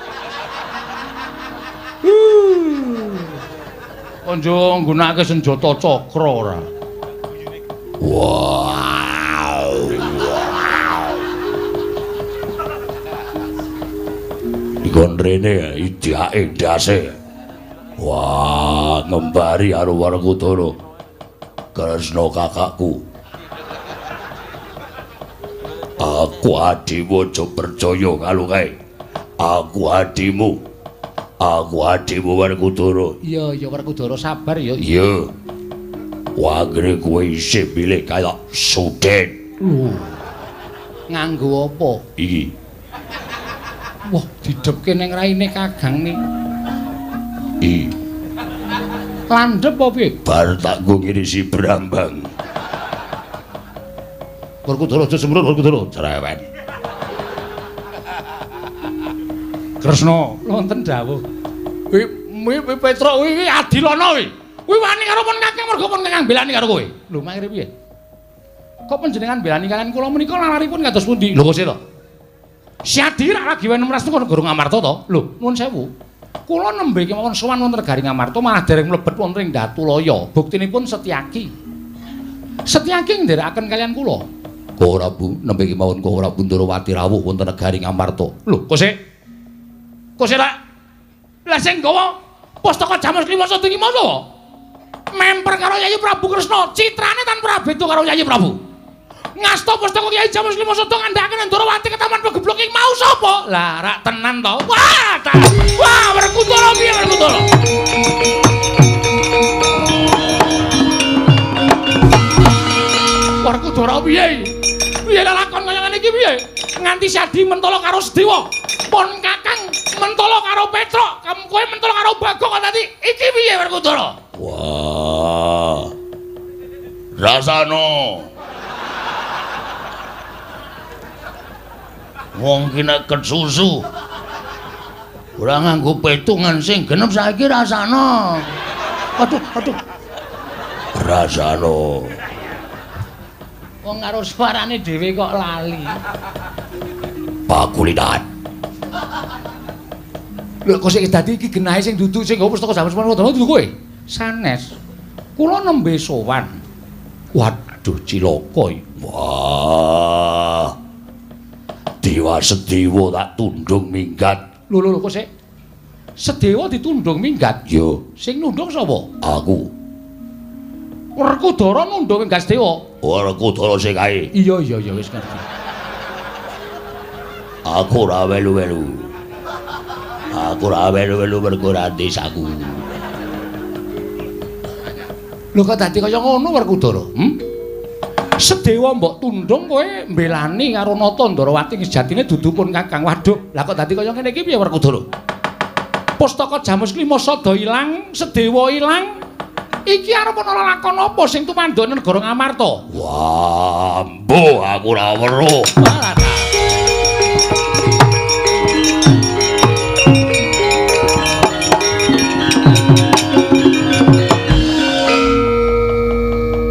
Konjo nggunakake senjata cakra ora. Wow. Dikon rene idake ndase. Wah, ngembari karo Werkudara. Kresna kakakku. Aku adimu aja percaya karo kae. Aku adimu. Aku adimu Werkudara. Iya, iya Werkudara sabar ya. Iya. Wagre kowe isih milih kaya Suden. Lho. Nganggo apa? Iki. Wah, didhepke ning raine Kakang ni. Iki. Landhep apa piye? Bar tak nggo ngirisi brambang. Werkudara aja semrut Werkudara cerewet. Kresna wonten dawuh. Kuwi kuwi Petruk kuwi adilana kuwi. Kuwi wani karo pun Kakang mergo pun Kakang belani karo kowe. Lho mangkire piye? Kok panjenengan belani kalian kula menika lalaripun kados pundi? Lho kok sih to? Siadi rak lagi wene mras niku negara Ngamarta to? Lho nuwun sewu. Kula nembe kemawon sowan wonten negari Ngamarta malah dereng mlebet wonten ing Datulaya. Buktinipun Setyaki. Setyaki nderekaken kalian kula. Kok Prabu nembe kemawon kok Prabu Ndorowati rawuh wonten negari Ngamarta. Lho kok sik? Kok sik lak? Lah sing gawa pustaka Jamus Klimasa iki masa? Memper karo Yayi Prabu Kresna, citrane tanpa beda karo Yayi Prabu. Ngasta pustaka Kyai Jamus Klimasa ngandhakaken Ndorowati ketaman pegeblok ing mau sapa? Lah rak tenan to. Wah, ta. Wah, Werkudara piye Werkudara? Werkudara piye? Piye lakon kaya ngene iki piye? Nganti Sadi mentolo karo Sedewa. Pon Kakang mentolo karo Petruk, kowe mentolo karo Bagong kok tadi. Iki piye Werkudara? Wah. Rasano. Wong ki nek kesusu ora nganggo petungan sing genep saiki rasano. Aduh, aduh. Rasano. Wong karo suarane dhewe kok lali. Pakulitan. Lho kok sik dadi iki genahe sing dudu sing nggawa pustaka Jamus Manwa dudu kowe? Sanes. Kula nembe sowan. Waduh cilaka iki. Wah. Dewa Sedewa tak tundung minggat. Lho lho kok sik. Sedewa ditundung minggat. Yo, sing nundung sapa? Aku. Werkudara nundung minggat Sedewa. Werkudara sing kae. Iya iya iya wis ngerti. Aku ora welu-welu. Aku ora welu-welu mergo ora desaku. Lho kok dadi kaya ngono Werkudara? Hm? Sedewa mbok tundung kowe mbelani karo Nata Ndarawati sejatine dudu pun Kakang. Waduh, lah kok dadi kaya ngene iki piye Werkudara? Pustaka Jamus Klima sada ilang, Sedewa ilang. Iki arep ana lakon apa sing tumandhane negara Ngamarta? Wah, mbuh aku ora weruh.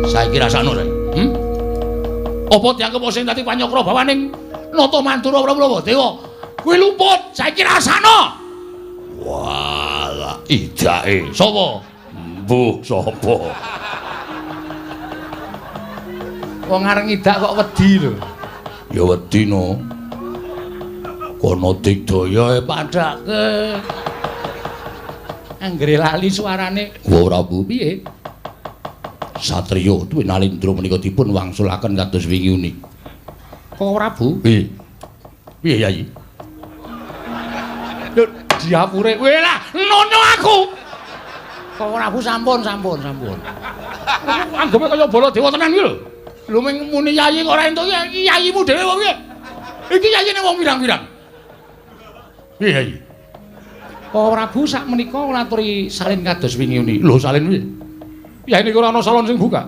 Saiki rasakno, Rai. Hm? Apa dianggep sing dadi panyokra bawaning Nata Mandura Prabu Dewa? Kuwi luput, saiki rasakno. Walah, idake sapa? Mbuh sapa? Wong areng idak kok wedi lho. Ya wedi no. Kono digdaya padhake. Anggere lali suarane. Ora Bu, piye? Satriya Dwinalindra menika dipun wangsulaken kados wingi uni. Kok ora Bu? Piye? Piye Yayi? Lho diapure kowe lah nonyo aku. Kok ora Bu sampun sampun sampun. Anggepe kaya Baladewa tenan iki lho. Lho ming muni yayi kok ora entuk iki yayimu dhewe apa piye? Iki yayine wong pirang-pirang. Piye yayi? Kok ora Bu sak menika ngaturi salin kados wingi uni. Lho salin piye? Yayi niku ora ana salon sing buka.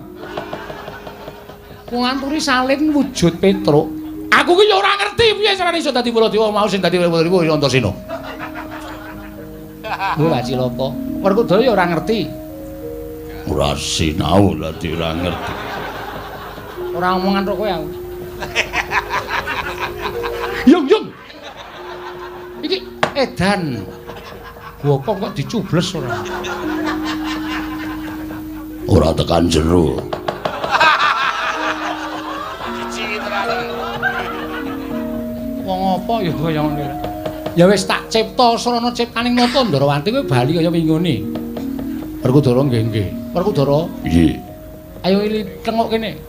Wong ngaturi salin wujud Petruk. Aku ki ya ora ngerti piye carane iso dadi Baladewa mau sing dadi Baladewa Antasena. Lho cilaka. Werkudara ya ora ngerti. Ora sinau dadi ora ngerti. Ora omongan karo kowe aku. Yung yung. Iki edan. Bokong kok dicubles ora. Ora tekan jero. Wong apa ya kaya ngene. Ya wis tak cipta srana ciptaning Nata Ndarawati kowe bali kaya wingune. Werkudara nggih nggih. Werkudara? Nggih. Ayo ili tengok kene.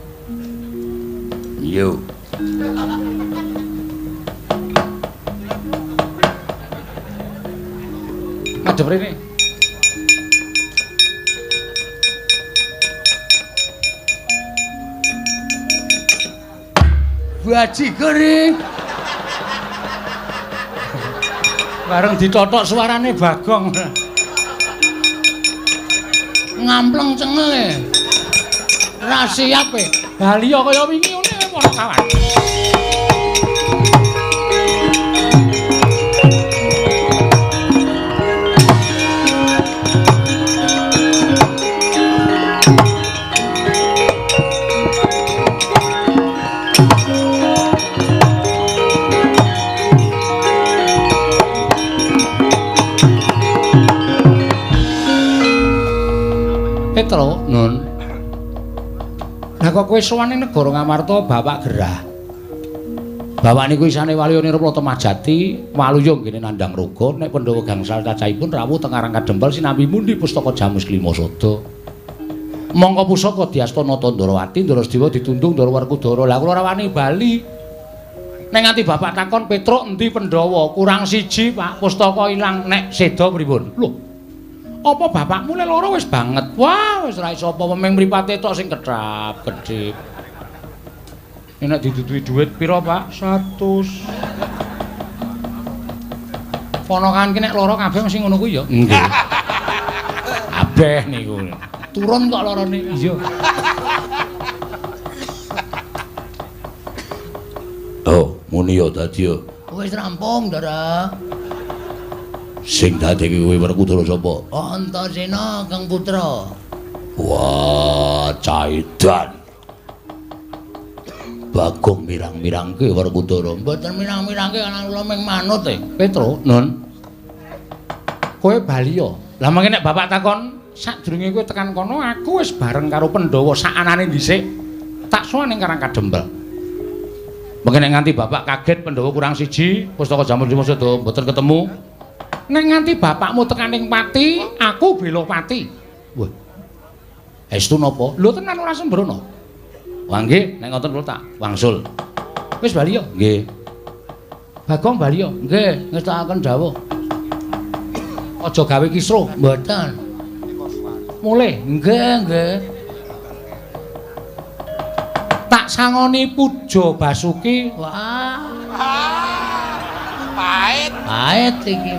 Yo. Madhep rene. Bajigur. Bareng ditotok suarane Bagong. Ngampleng cengele. Ra siap e. Bali kaya wingi ngene para kawan. Petro, Nun. Lah kok kowe sowan ning negara Ngamarta bapak gerah. Bapak niku isane Waluya Nirpala Temajati, Waluya nggene nandhang raga, nek Pandhawa gangsal cacahipun rawuh teng Karang Kadempel sinambi mundi pustaka Jamus Klima Sada. Mongko pusaka diasta Nata Ndarawati, Ndara Sedewa ditundung Ndara Werkudara. Lah kula ora wani bali. Nek nganti bapak takon Petruk endi Pandhawa, kurang siji Pak, pustaka ilang nek seda pripun? Lho. Apa bapakmu le lara wis banget? Wah, wis ora iso apa ming mripate tok sing kethap, kedhip. Nek diduduhi dhuwit pira, Pak? 100. Ponakan ki nek lara kabeh mesti ngono kuwi ya. Nggih. Kabeh niku. Turun kok larane. Iya. Oh, muni ya dadi ya. Wis rampung, Ndara. Sing dadi kowe Werkudara sapa? Antasena Kang Putra. Wah, caidan. Bagong mirang-mirangke Werkudara. Mboten mirang-mirangke ana kula ming manut e. Petro, Nun. Kowe bali ya. Lah mangke nek bapak takon, sadurunge kowe tekan kono aku wis bareng karo Pandhawa sakanane dhisik. Tak sowan ning Karang Kadempel. Mangke nek nganti bapak kaget Pandhawa kurang siji, pustaka Jamus Lima Sada mboten ketemu. Nek nganti bapakmu tekaning pati, aku bela pati. Wah. Estu napa? Lho tenan ora sembrono. Wah nggih, nek ngoten kula tak wangsul. Wis bali yo. Nggih. Bagong bali yo. Nggih, ngestakaken dawuh. Aja gawe kisruh. Mboten. Mulih. Nggih, nggih. Tak sangoni Puja Basuki. Wah. Pahit. Pahit iki.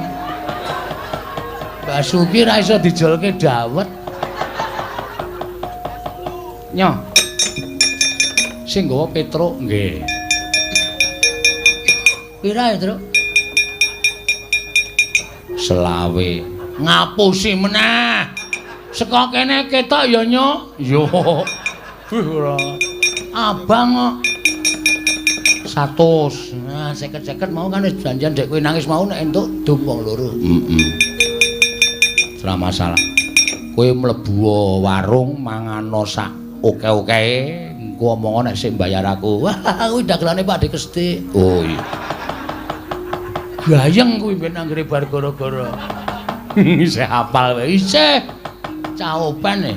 Basuki ra iso dijolke dawet. Nyo. Sing nggawa Petruk nggih. Pira ya, Truk? Selawe. Ngapusi meneh. Saka kene ketok ya, Nyo. Yo. Wih ora. Abang kok 100. Nah, 50-50 mau kan wis janjian dek kowe nangis mau nek entuk dum wong loro. Heeh. Ora masalah. Kowe mlebu warung mangano sak oke-oke, engko omong nek sing bayar aku. Wah, kuwi dagelane Pak Dik Kestik. Oh iya. Gayeng kuwi ben anggere bar gara-gara. Isih hafal wae. Isih caopan e.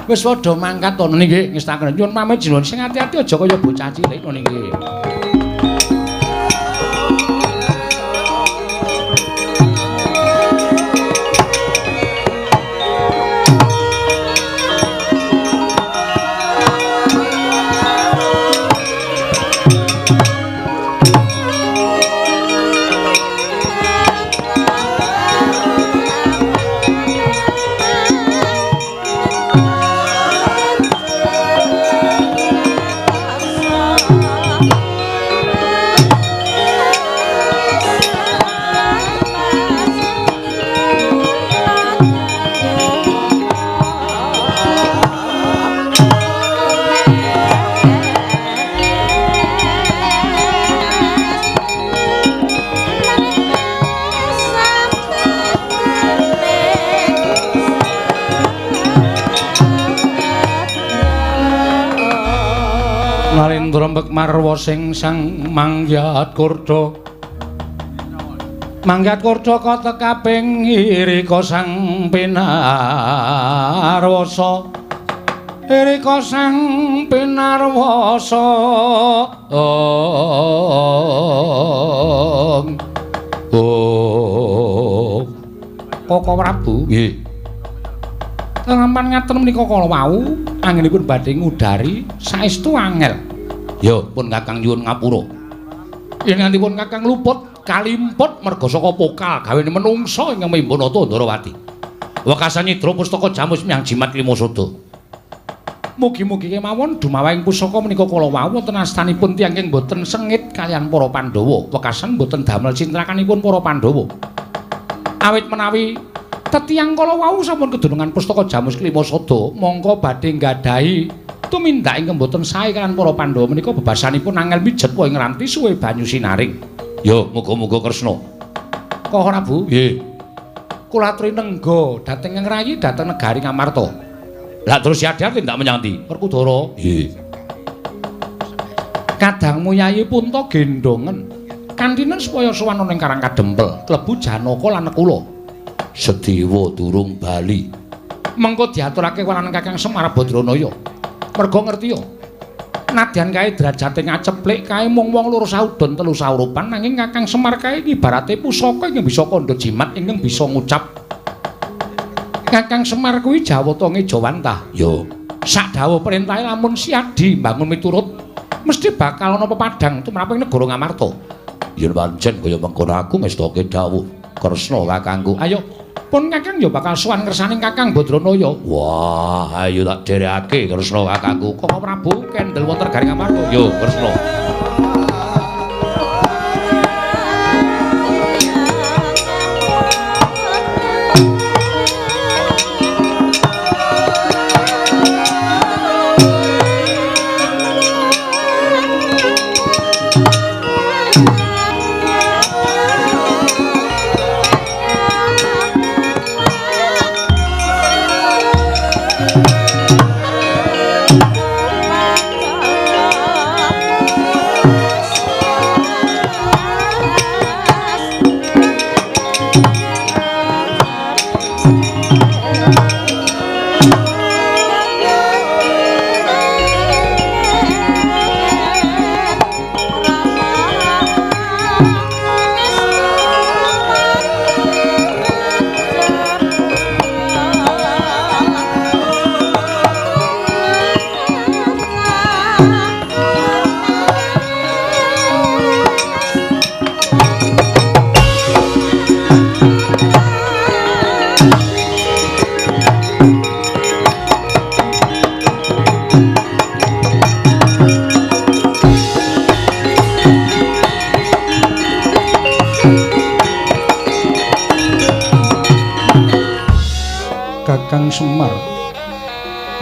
Wis padha mangkat to nggih ngestaken. Nyuwun pamit jenengan sing ati-ati aja kaya bocah cilik ngono nggih. Nalendra Mbekmarwa sing sang Mangyat Kurda. Mangyat Kurda katekaping irika sang Pinarwasa. Irika sang Pinarwasa. Ong. Oh. Koko Prabu. Nggih. Lampan ngaten menika kala wau anggenipun badhe ngudari saestu angel. Ya pun Kakang nyuwun ngapura. Yen ngantipun Kakang luput kalimput merga saka pokal gawene menungsa ingkang Mimbanata Ndarawati. Wekasan nyidra pustaka jamus miyang jimat lima sada. Mugi-mugi kemawon dumawahing pusaka menika kala wau wonten astanipun tiyang ingkang boten sengit kaliyan para Pandhawa. Wekasan boten damel cintrakanipun para Pandhawa. Awit menawi tetiyang kala wau sampun kedunungan pustaka jamus kelima sada mongko badhe nggadahi tumindak ingkang boten sae kaliyan para Pandhawa menika bebasanipun angel mijet wae ngranti suwe banyu sinaring. Ya muga-muga Kresna. Koko Prabu? Nggih. Kula aturi nengga dhateng ngrayi dhateng negari Ngamarta. Lah terus yadya tindak menyang ndi? Werkudara. Nggih. Kadangmu Yayi Punta gendongen kantinen supaya sowan ana ing Karang Kadempel klebu Janaka lan Nekula. Sedewa durung bali. Mengko diaturake waranan Kakang Semar Badranaya. Merga ngerti ya. Nadyan kae derajate ngaceplik kae mung wong loro saudon telu saurupan nanging Kakang Semar kae ibarate pusaka ingkang bisa kandha jimat ingkang bisa ngucap. Kakang Semar kuwi jawata ngejawantah. Ya. Sak dawuh perintahe lamun Siadi mbangun miturut mesti bakal ana pepadang tumraping negara Ngamarta. Yen pancen kaya mengkono aku ngestake dawuh Kresna kakangku. Ayo pun Kakang ya bakal sowan ngersane Kakang Badranaya. Wah, ayo tak dherekake Kresna kakangku. Koko Prabu kendel wonten garing Ngamarta. Yo Kresna. Thank you. Kakang Semar.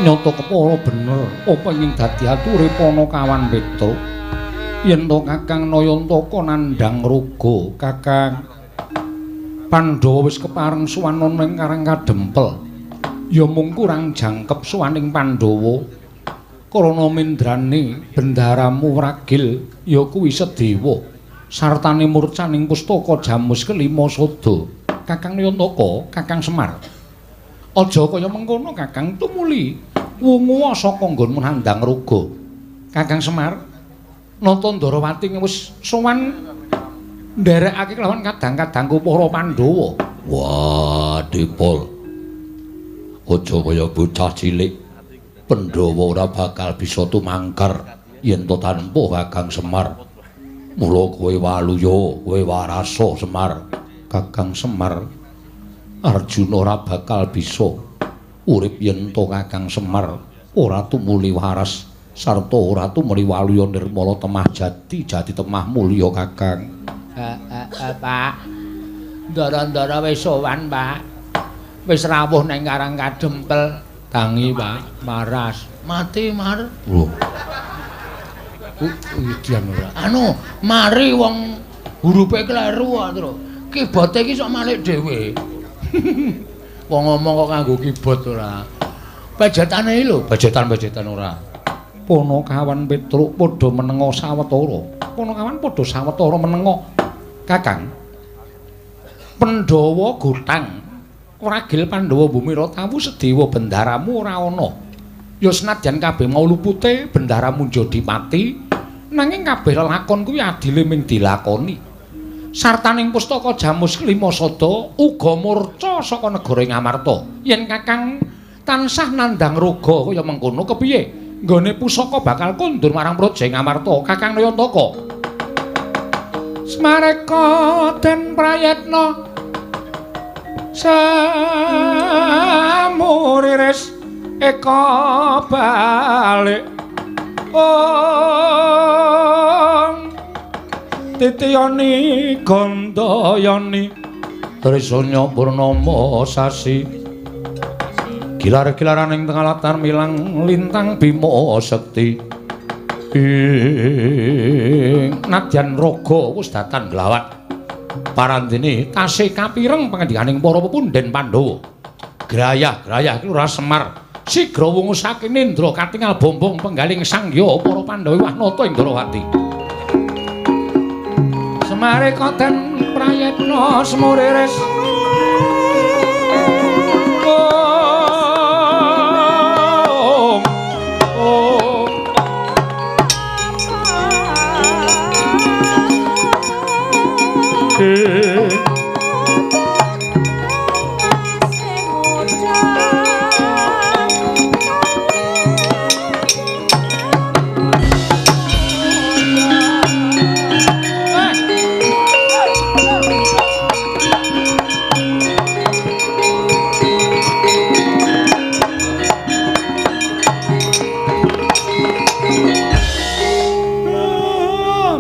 Nyata kepara bener apa ing dadi ature Panakawan Petruk. Yen to Kakang Nayantaka nandhang raga, Kakang Pandhawa wis kepareng sowan ana ing Karang Kadempel. Ya mung kurang jangkep sowaning Pandhawa. Karana mendrane bendaramu wragil ya kuwi Sedewa sartane murcaning pustaka Jamus kelima sada. Kakang Nayantaka, Kakang Semar. Aja kaya mengkono Kakang, tumuli wungu saka nggonmu nandhang raga. Kakang Semar, Nata Ndarawati wis sowan nderekake kelawan kadang-kadangku para Pandhawa. Wah, Dipol. Aja kaya bocah cilik. Pandhawa ora bakal bisa tumangkar yen to tanpa Kakang Semar. Mula kowe waluya, kowe warasa Semar. Kakang Semar, Arjuna ora bakal bisa urip yen to Kakang Semar ora tumuli waras sarta ora tumuli waluya nirmala temah jati jati temah mulya Kakang. Pak, ndara-ndara wis sowan, Pak. Wis rawuh nang Karang Kadempel. Tangi, Pak, maras. Mati, Mar. Lho. Udian ora. Anu, mari wong hurufe kleru kok, Tru. Keyboard iki sok malik dhewe. Wong ngomong kok nganggo keyboard ora. Pejetane iki lho, pejetan-pejetan ora. Panakawan Petruk padha menenga sawetara. Panakawan padha sawetara menenga. Kakang, Pandhawa gotang wragil Pandhawa Bumira tawu Sedewa bendaramu ora ana. Ya senadyan kabeh mau lupute bendaramu njadi pati, nanging kabeh lelakon kuwi adile ming dilakoni. Sartaning pustaka Jamus kelima sada uga murca saka negara Ngamarta. Yen Kakang tansah nandhang raga kaya mengkono kepiye? Nggone pusaka bakal kondur marang Praja Ngamarta. Kakang Nayantaka. Smareka den prayetna samuriris eka balik ong titiyani gandayani trisanya purnama sasi gilar-gilaraning tengah latar milang lintang bima sekti ing nadyan raga wis datan glawat parandene tasih kapireng pangandikaning para pepundhen Pandhawa. Grayah-grayah iki ora Semar. Sigra wungu saking nendra katingal bombong penggaling sangya para Pandhawa wah nata ing Ndrawati. Semareka den prayitna semuriris. Om. Om.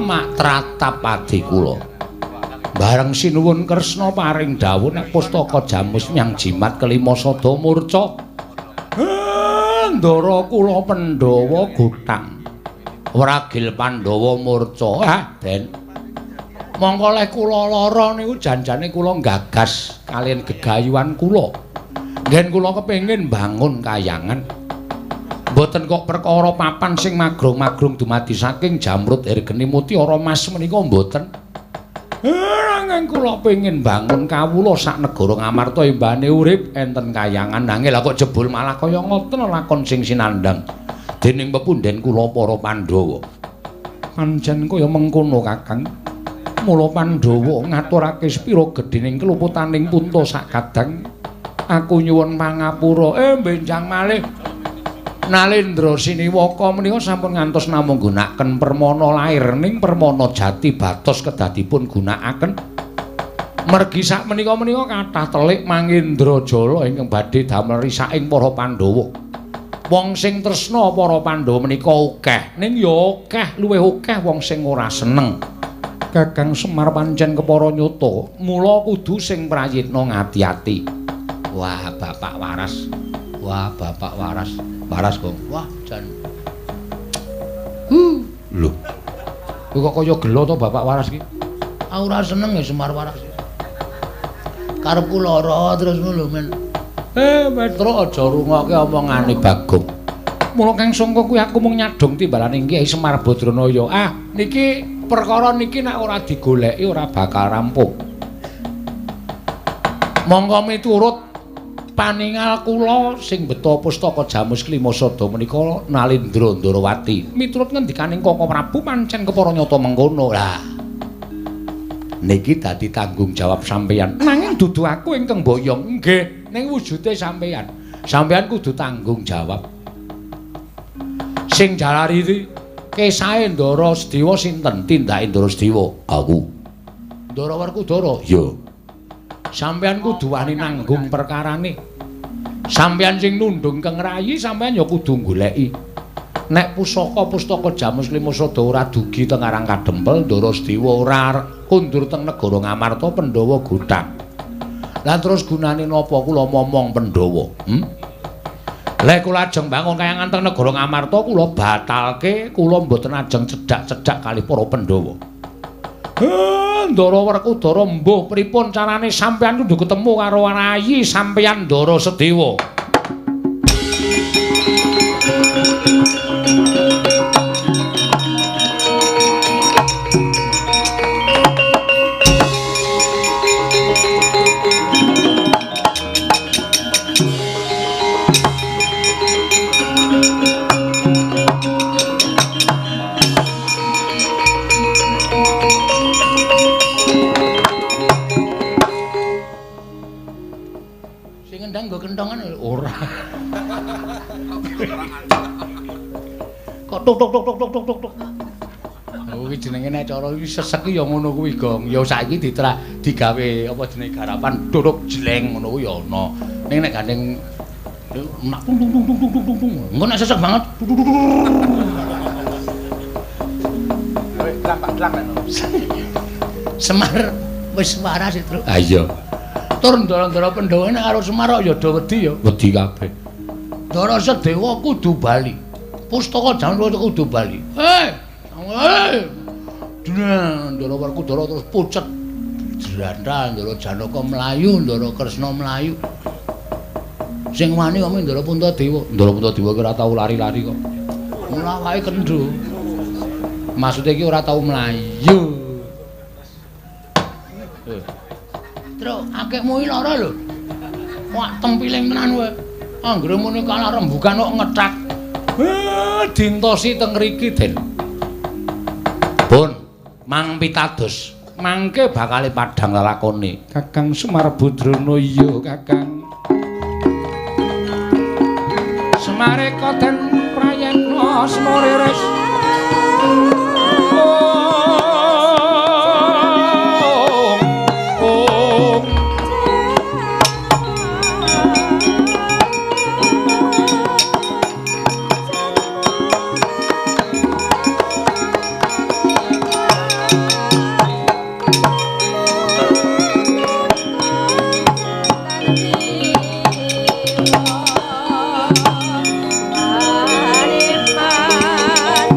Mak tratap adi kula. Bareng sinuwun Kresna paring dawuh nek pustaka Jamus nyang jimat kelima sada murca. Ndara kula Pandhawa gotang. Wragil Pandhawa murca. Ah, Den. Mongko leh kula lara niku janjane kula gagas kaliyan gegayuhan kula. Nggen kula kepengin bangun kayangan. Mboten kok perkara papan sing magrong-magrong dumadi saking jamrut hergeni mutiara mas menika mboten. Nanging kula pengin bangun kawula sak negara Ngamarta embane urip enten kayangan. Nanging lha kok jebul malah kaya ngoten lakon sing sinandhang dening pepundhen kula para Pandhawa. Pancen kaya mengkono Kakang. Mula Pandhawa ngaturake sepira gedhening keluputaning punta sak kadang. Aku nyuwun pangapura. Benjang malih. Nalendra Siniwaka menika sampun ngantos namung gunakaken permana lair ning permana jati batos kedadipun gunakaken. Mergi sak menika-menika kathah telik Mangendra Jala ingkang badhe damel risaking para Pandhawa. Wong sing tresna para Pandhawa menika akeh, ning ya akeh luwih akeh wong sing ora seneng. Kakang Semar pancen kepara nyata, mula kudu sing prayitna ngati-ati. Wah, bapak waras. Wah, bapak waras. Waras, Gong. Wah, jan. Lho. Kowe kok kaya gelo to bapak waras iki? Aku ora seneng ya Semar waras. Karepku lara terus ngono lho, men. Petro aja rungokke omongane Bagong. Mula Kang Sangka kuwi aku mung nyadong timbalane Kyai Semar Badranaya. Ah, niki perkara niki nek ora digoleki ora bakal rampung. Monggo miturut paningal kula sing beto pustaka Jamus Klima Sada menika Nalindra Ndarawati. Miturut ngendikaning Koko Prabu pancen kepara nyata mengkono. Lah, niki dadi tanggung jawab sampeyan. Nanging dudu aku ingkang boyong. Nggih, ning wujude sampeyan. Sampeyan kudu tanggung jawab. Sing jalari kesahe Ndara Sedewa sinten? Tindake Ndara Sedewa. Aku. Ndara Werkudara? Ya. Sampeyan kudu wani nanggung perkarane. Sampeyan sing nundung keng rayi, sampeyan ya kudu goleki. Nek pusaka-pustaka Jamus Klima Sada ora dugi teng Karang Kadempel, Ndara Sedewa ora kundur teng negara Ngamarta, Pandhawa gothang. Lah terus gunane napa kula momong Pandhawa? Lek kula ajeng bangun kayangan teng negara Ngamarta, kula batalke, kula mboten ajeng cedhak-cedhak kalih para Pandhawa. Ndara Werkudara mbuh pripun carane sampeyan kudu ketemu karo rayi sampeyan Ndara Sedewa. Ora. Kok tuk tuk tuk tuk tuk tuk tuk. Kuwi jenenge nek cara iki sesek ya ngono kuwi, Gong. Ya saiki digawe apa jenenge garapan duruk jleng ngono kuwi ya ana. Ning nek gandeng mak tung tung tung tung tung tung. Engko nek sesek banget. Semar wis waras, Truk. Ha iya. Tur ndara-ndara Pandhawa nek karo Semar kok ya do wedi ya. Wedi kabeh. Ndara Sedewa kudu bali. Pustaka Jamus kudu bali. Hei. Ndara Werkudara terus pucet. Jrandha Ndara Janaka mlayu, Ndara Kresna mlayu. Sing wani kok Ndara Puntadewa. Ndara Puntadewa ki ora tau lari-lari kok. Mula wae kendho. Maksude iki ora tau mlayu. Truk, akikmu iki lara lho. Wah, tempiling tenan kowe. Anggere muni kalah rembugan kok ngethak. Dintosi teng mriki, Den. Pun, mang pitados. Mangke bakale padhang lelakone. Kakang Semar Badrana iya, Kakang. Semareka den prayetna semuriris. Arifan.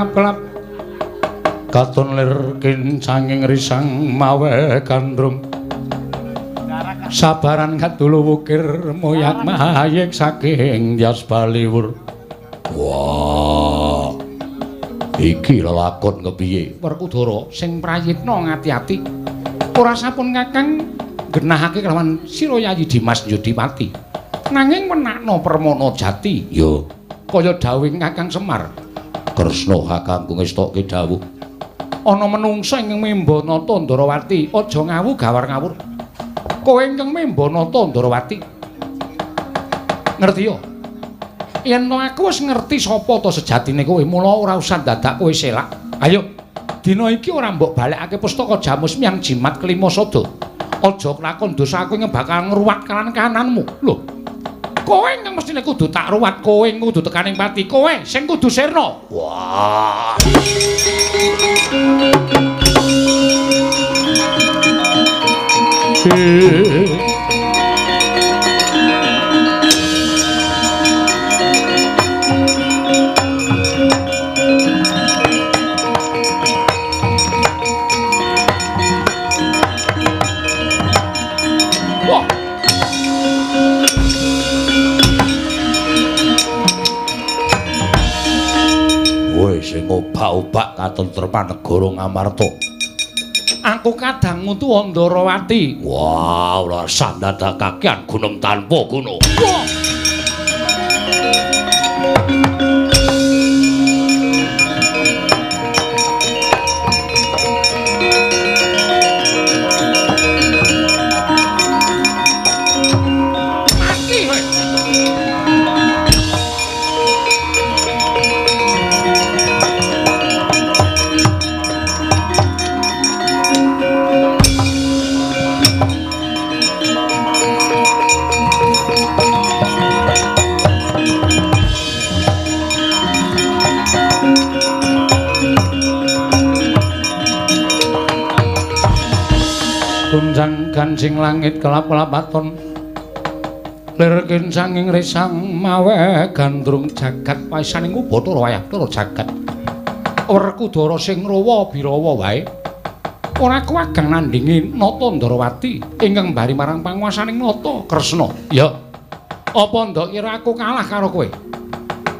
kelap-kelap katon lir kincanging risang mawe gandrung sabaran kadulu wukir moyak mayik saking Dyas Baliwur. Wah, iki lelakon kepiye? Werkudara sing prayitna ngati-ati ora sampun Kakang genahake kelawan sira Yayi Dimas Yudipati. Nanging menakno Permana Jati ya kaya dawuh Kakang Semar. Kresna kakangku ngestokke dawuh. Ana menungsa ingkang memba nata Ndarawati, aja ngawu gawar ngawur. Kowe ingkang memba nata Ndarawati. Ngerti ya? Yen to aku wis ngerti sapa to sejatine kowe, mula ora usah dadak kowe selak. Ayo, dina iki ora mbok balekake pustaka Jamus Miang Jimat Kelima Sada. Aja kelakon dosa aku ingkang bakal ngruwat kanan kananmu. Lho. Kowe ingkang mestine kudu tak ruwat, kowe kudu tekaning pati, kowe sing kudu sirna. Wah. Wah. Woi sing obak-obak katentreman negara Ngamarta. Aku kadang ngutu Ndarawati. Wah, ora usah dadak kakean gunung tanpa guna. Wah. Mati kowe. Gunjang ganjing langit kelap-kelap aton lir kincanging risang mawe gandrung jagat paisaning Bathara wayah Bathara jagat. Werkudara sing rawa birawa wae ora kuwagang nandhingi Nata Ndarawati ingkang bari marang panguwasaning Nata Kresna. Ya, apa ndok kira aku kalah karo kowe?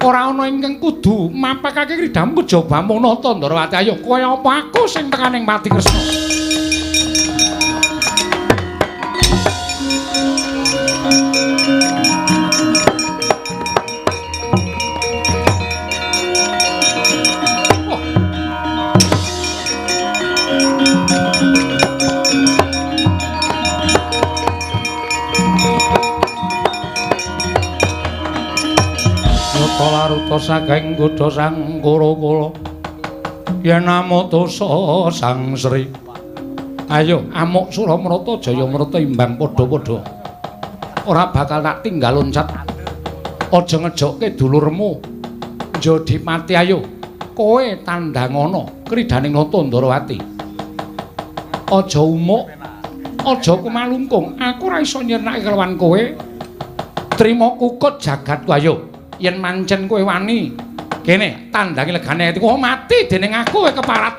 Ora ana ingkang kudu mapakake kridhamu kejaba mung Nata Ndarawati. Ayo kowe apa aku sing tekaning pati Kresna? Laruta saking godha sang Kura-kura yen amutusa sang Sri. Ayo amuk Suramrata Jayamrata imbang padha-padha. Ora bakal tak tinggal loncat. Aja ngejokke dulurmu. Jodipati ayo kowe tandangana kridhaning Nata Ndarawati. Aja umuk, aja kumalungkung. Aku ora iso nyirnake kelawan kowe. Trima kukut jagatku ayo. Yen mancen kowe wani kene tandangi legane atiku mati dening aku kowe keparat.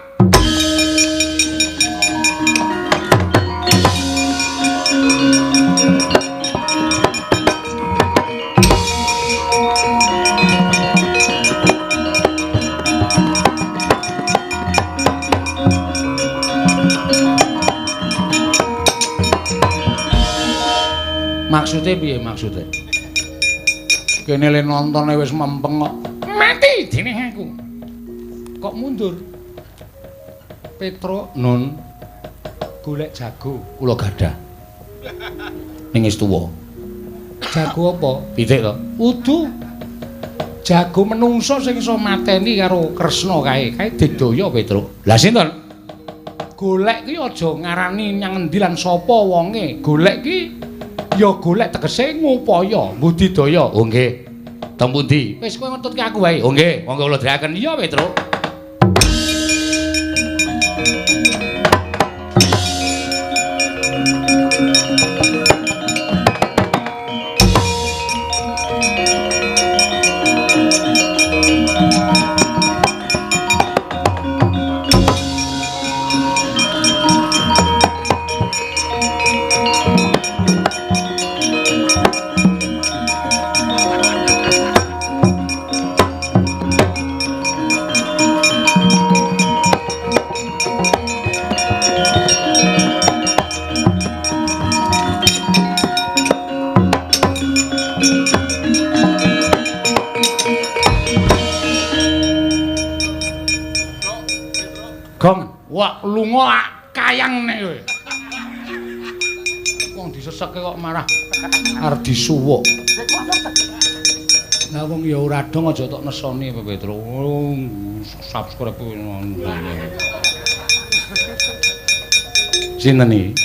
Maksude piye maksude? Kene le nontone wis mempeng kok. Mati dening aku. Kok mundur? Petro nun golek jago kula gadah. Ning wis tuwa. Jago apa? Pitik to. Udu. Jago menungso sing iso mateni karo Kresna kae. Kae digdaya Petro. Lah sinten? Golek ki aja ngarani nyang endi lan sapa wonge. Golek ki ya golek tegese ngupaya budidaya. Oh nggih. Teng pundi? Wis kowe ngetutke aku wae. Oh nggih, monggo kula dherekaken. Iya, Petro. Gong, wah lunga kayang nek kowe. Wong diseseke kok marah arep disuwuk. Lah wong ya ora dong aja tok nesoni Petro. Subscribe. Sinten iki?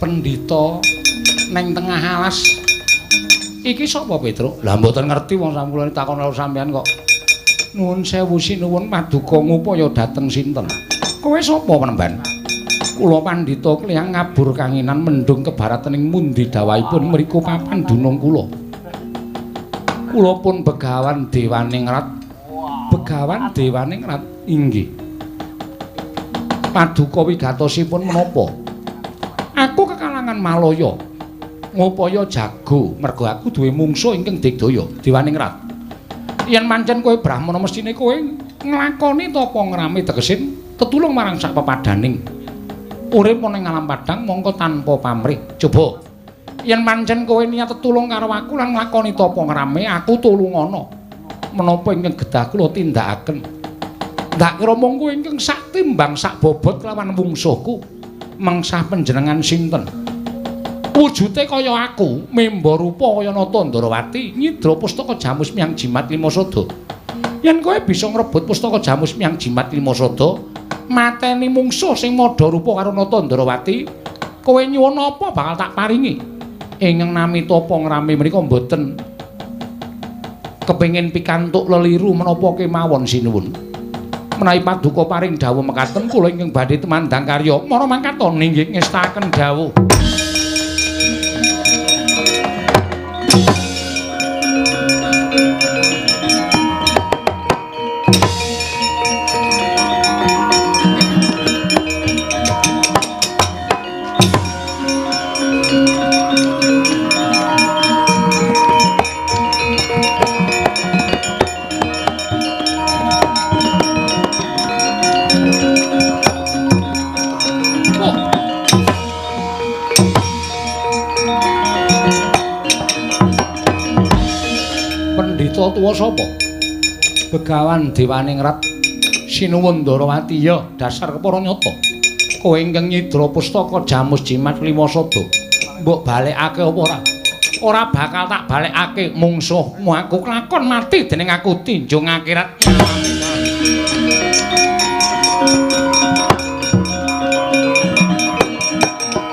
Pendhita neng tengah alas. Iki sapa Petro? Lah mboten ngerti wong sampeyan takon karo sampeyan kok. Nuwun sewu sinuwun paduka ngupaya dhateng sinten? Kowe sapa penemban? Kula pandhita kliyang ngabur kanginan mendung kebaratening mundi dawahipun mriku papan dunung kula. Kula pun Begawan Dewaningrat. Begawan Dewaningrat inggih. Paduka wigatosipun menapa? Aku kekalangan Malaya. Ngupaya jago mergo aku duwe mungsuh ingkang digdaya Dewaningrat. Yen pancen kowe brahmana mestine kowe nglakoni tapa ngrame tegesin tetulung marang sak pepadaning. Urip ning alam padang mongko tanpa pamrih. Coba yen pancen kowe niat tetulung karo aku lan nglakoni tapa ngrame, aku tulungana. Menapa ingkang gedah kula tindakaken. Ndak kira mung kowe ingkang sak timbang sak bobot lawan mungsuhku. Mengsah panjenengan sinten? Wujute kaya aku, memba rupa kaya Nata Ndrawati, nyidra pustaka Jamus Miang Jimat Lima Sada. Yen kowe bisa ngrebut pustaka Jamus Miang Jimat Lima Sada, mateni mungsuh sing madha rupa karo Nata Ndrawati, kowe nyuwun apa bakal tak paringi. Ingkang nami tapa ngrame menika mboten kepengin pikantuk leliru menapa kemawon sinuwun. Menawi paduka paring dawuh mekaten kula ingkang badhe tumandang karya mara mangkat ninggih ngestakaken dawuh. Tuwa sapa? Begawan Dewaningrat Sinuwun Ndrawati. Ya, dasar kepara nyata. Kowe ingkang nyidra pustaka Jamus Jimat Lima Sada. Mbok balekake apa ora? Ora bakal tak balekake mungsuhmu. Aku kelakon mati dening aku tinjung akhirat.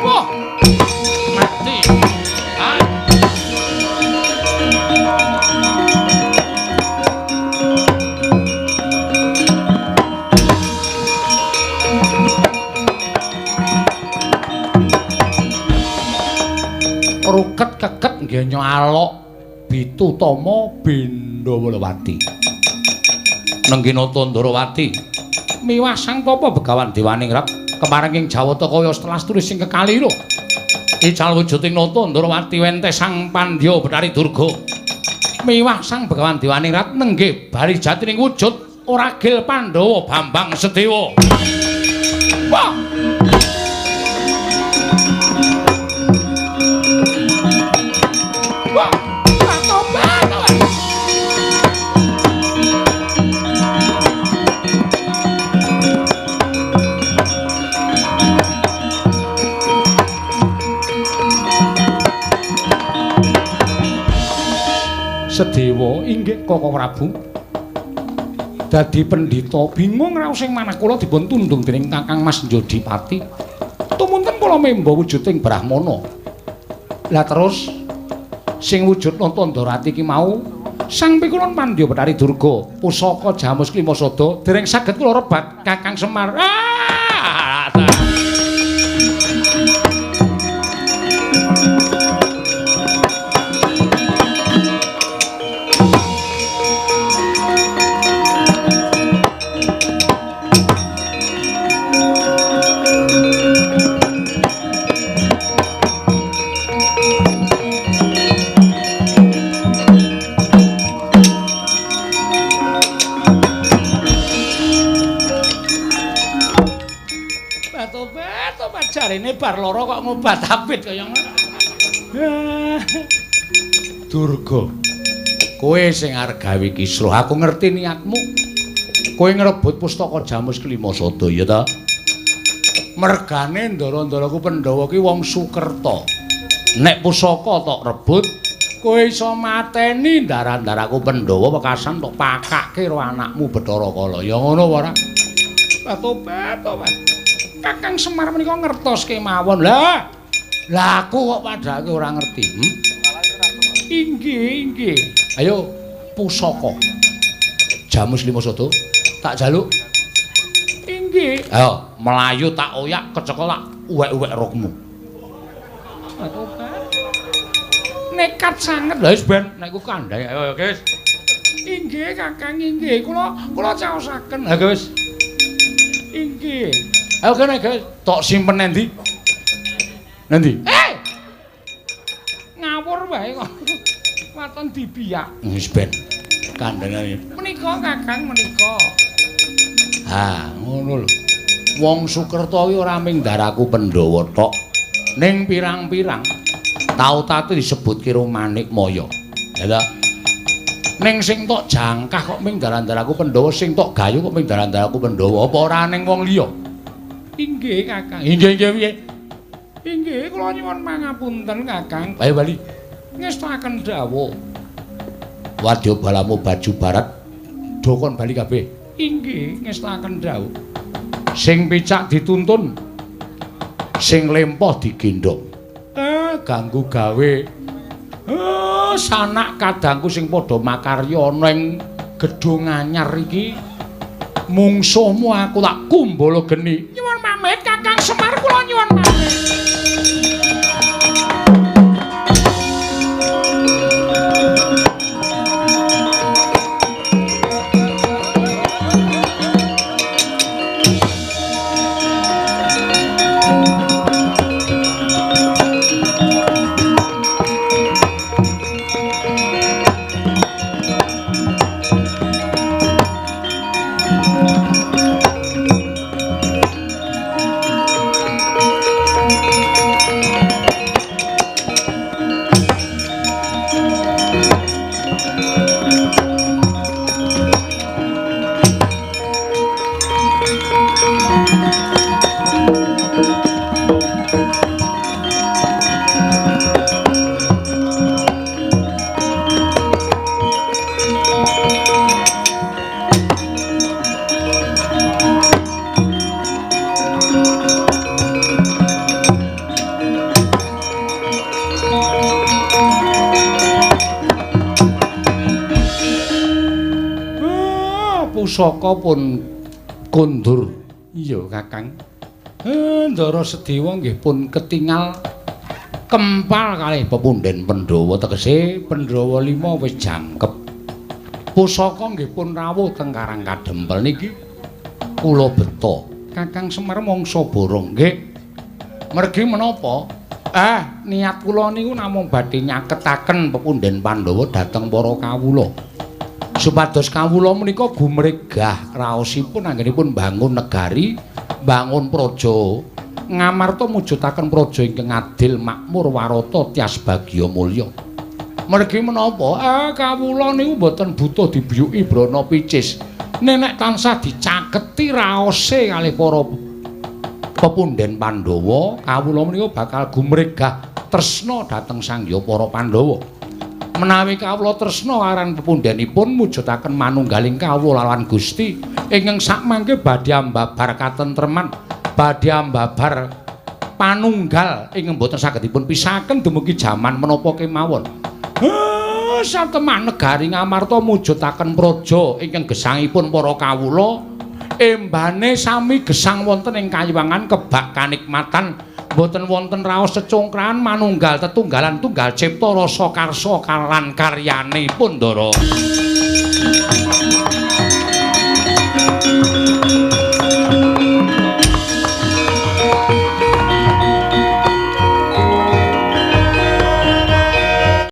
Wah, mati. Ruket keket ngenyo alok Bitutama Bindawalawati. Nengginata Ndrawati miwah sang tapa Begawan Dewaningrat kemareng ing Jawata kaya setelas tulis sing kekalira. Ical wujuding Nata Ndrawati wente sang Pandya Bathari Durga. Miwah sang Begawan Dewaningrat nenggih bali jatining wujud Oragil Pandhawa Bambang Sedewa. Wah! Sedewa inggih Koko Prabu. Dadi pendhita bingung raos sing manah kula dipun tundung dening Kakang Mas Njodipati. Tumunten kula memba wujuding brahmana. Lah terus sing wujud Nata Ndrawati iki mau Sang Pikulun Pandya Bathari Durga pusaka Jamus Klima Sada dereng saged kula rebat Kakang Semar. Ah! Jarene bar lara kok ngobat abit kaya ngono. Durga, kowe sing arep gawe kisruh, aku ngerti niatmu. Kowe ngrebut pustaka Jamus Kelima Sada ya ta? Mergane ndara-ndaraku Pandhawa ki wong Sukerta. Nek pusaka tok rebut, kowe iso mateni ndara-ndaraku Pandhawa wekasan tok pakake karo anakmu Bathara Kala. Ya ngono apa ora? Tobat, tobat. Kakang Semar menika ngertos kemawon. Lah, lah aku kok padhake ora ngerti. Inggih, inggih. Ayo pusaka Jamus Lima Sada tak jaluk. Inggih. Ayo mlayu tak oyak kecekel tak uwek-uwek rokmu. Tobat. Nekat sanget. Lah wis ben nek ku kandhane. Ayo guys. Inggih Kakang, inggih. Kula caosaken. Ha wis. Inggih. Ayo kene guys, tok simpen endi? Endi? Eh. Ngawur wae kok. Waton dibiyak. Wis ben. Kandhane. Menika Kakang menika. Ha, ngono lho. Wong Sukerta kuwi ora mung ndaraku Pandhawa tok. Ning pirang-pirang tau tate disebutke karo Manikmaya. Ya ta? Ning sing tok jangkah kok mung ndara-ndaraku Pandhawa, sing tok gayu kok mung ndara-ndaraku Pandhawa, apa ora ning wong liya? Inggih Kakang. Inggih, inggih piye? Inggih, kula nyuwun pangapunten Kakang. Ayo bali. Ngestakaken dawuh. Wadya balamu baju barat dokon bali kabeh. Inggih, ngestakaken dawuh. Sing picak dituntun, sing lempoh digendhong. Ganggu gawe. Sanak kadangku sing padha makarya ning gedhong anyar iki. Mungsuhmu aku tak kumbala geni. Nyuwun pamit Kakang Semar, kula nyuwun pamit. Pusaka pun kondur. Iya Kakang. Ndara Sedewa nggih pun ketingal kempal kalih pepunden Pandhawa, tegese Pandhawa 5 wis jangkep. Pusaka nggih pun rawuh teng Karang Kadempel niki kula beta. Kakang Semar mangsa borong nggih. Mergi menapa? Niat kula niku namung badhe nyaketaken pepunden Pandhawa dhateng para kawula. Supados kawula menika gumregah raosipun anggenipun bangun negari, bangun praja, ngamarta mujudaken praja ingkang adil, makmur, warata, tias bagya mulya. Mergi menapa? Kawula niku mboten butuh dibiyuki brana picis. Nek tansah dicaketi raose kalih para pepunden Pandhawa, kawula menika bakal gumregah tresna dhateng Sang Hyang para Pandhawa. Menawi kawula tresna aran pepundenipun mujudaken manunggaling kawula lan Gusti ingkang sakmangke badhe ambabar katentreman, badhe ambabar panunggal ingkang boten saged dipun pisahaken dumugi jaman menapa kemawon. Satemah negari Ngamarta mujudaken praja ingkang gesangipun para kawula embane sami gesang wonten ing kayiwangan kebak kanikmatan, boten wonten raos secongkrahan manunggal tetunggalan tunggal cipta rasa karsa kalan karyanipun Ndara.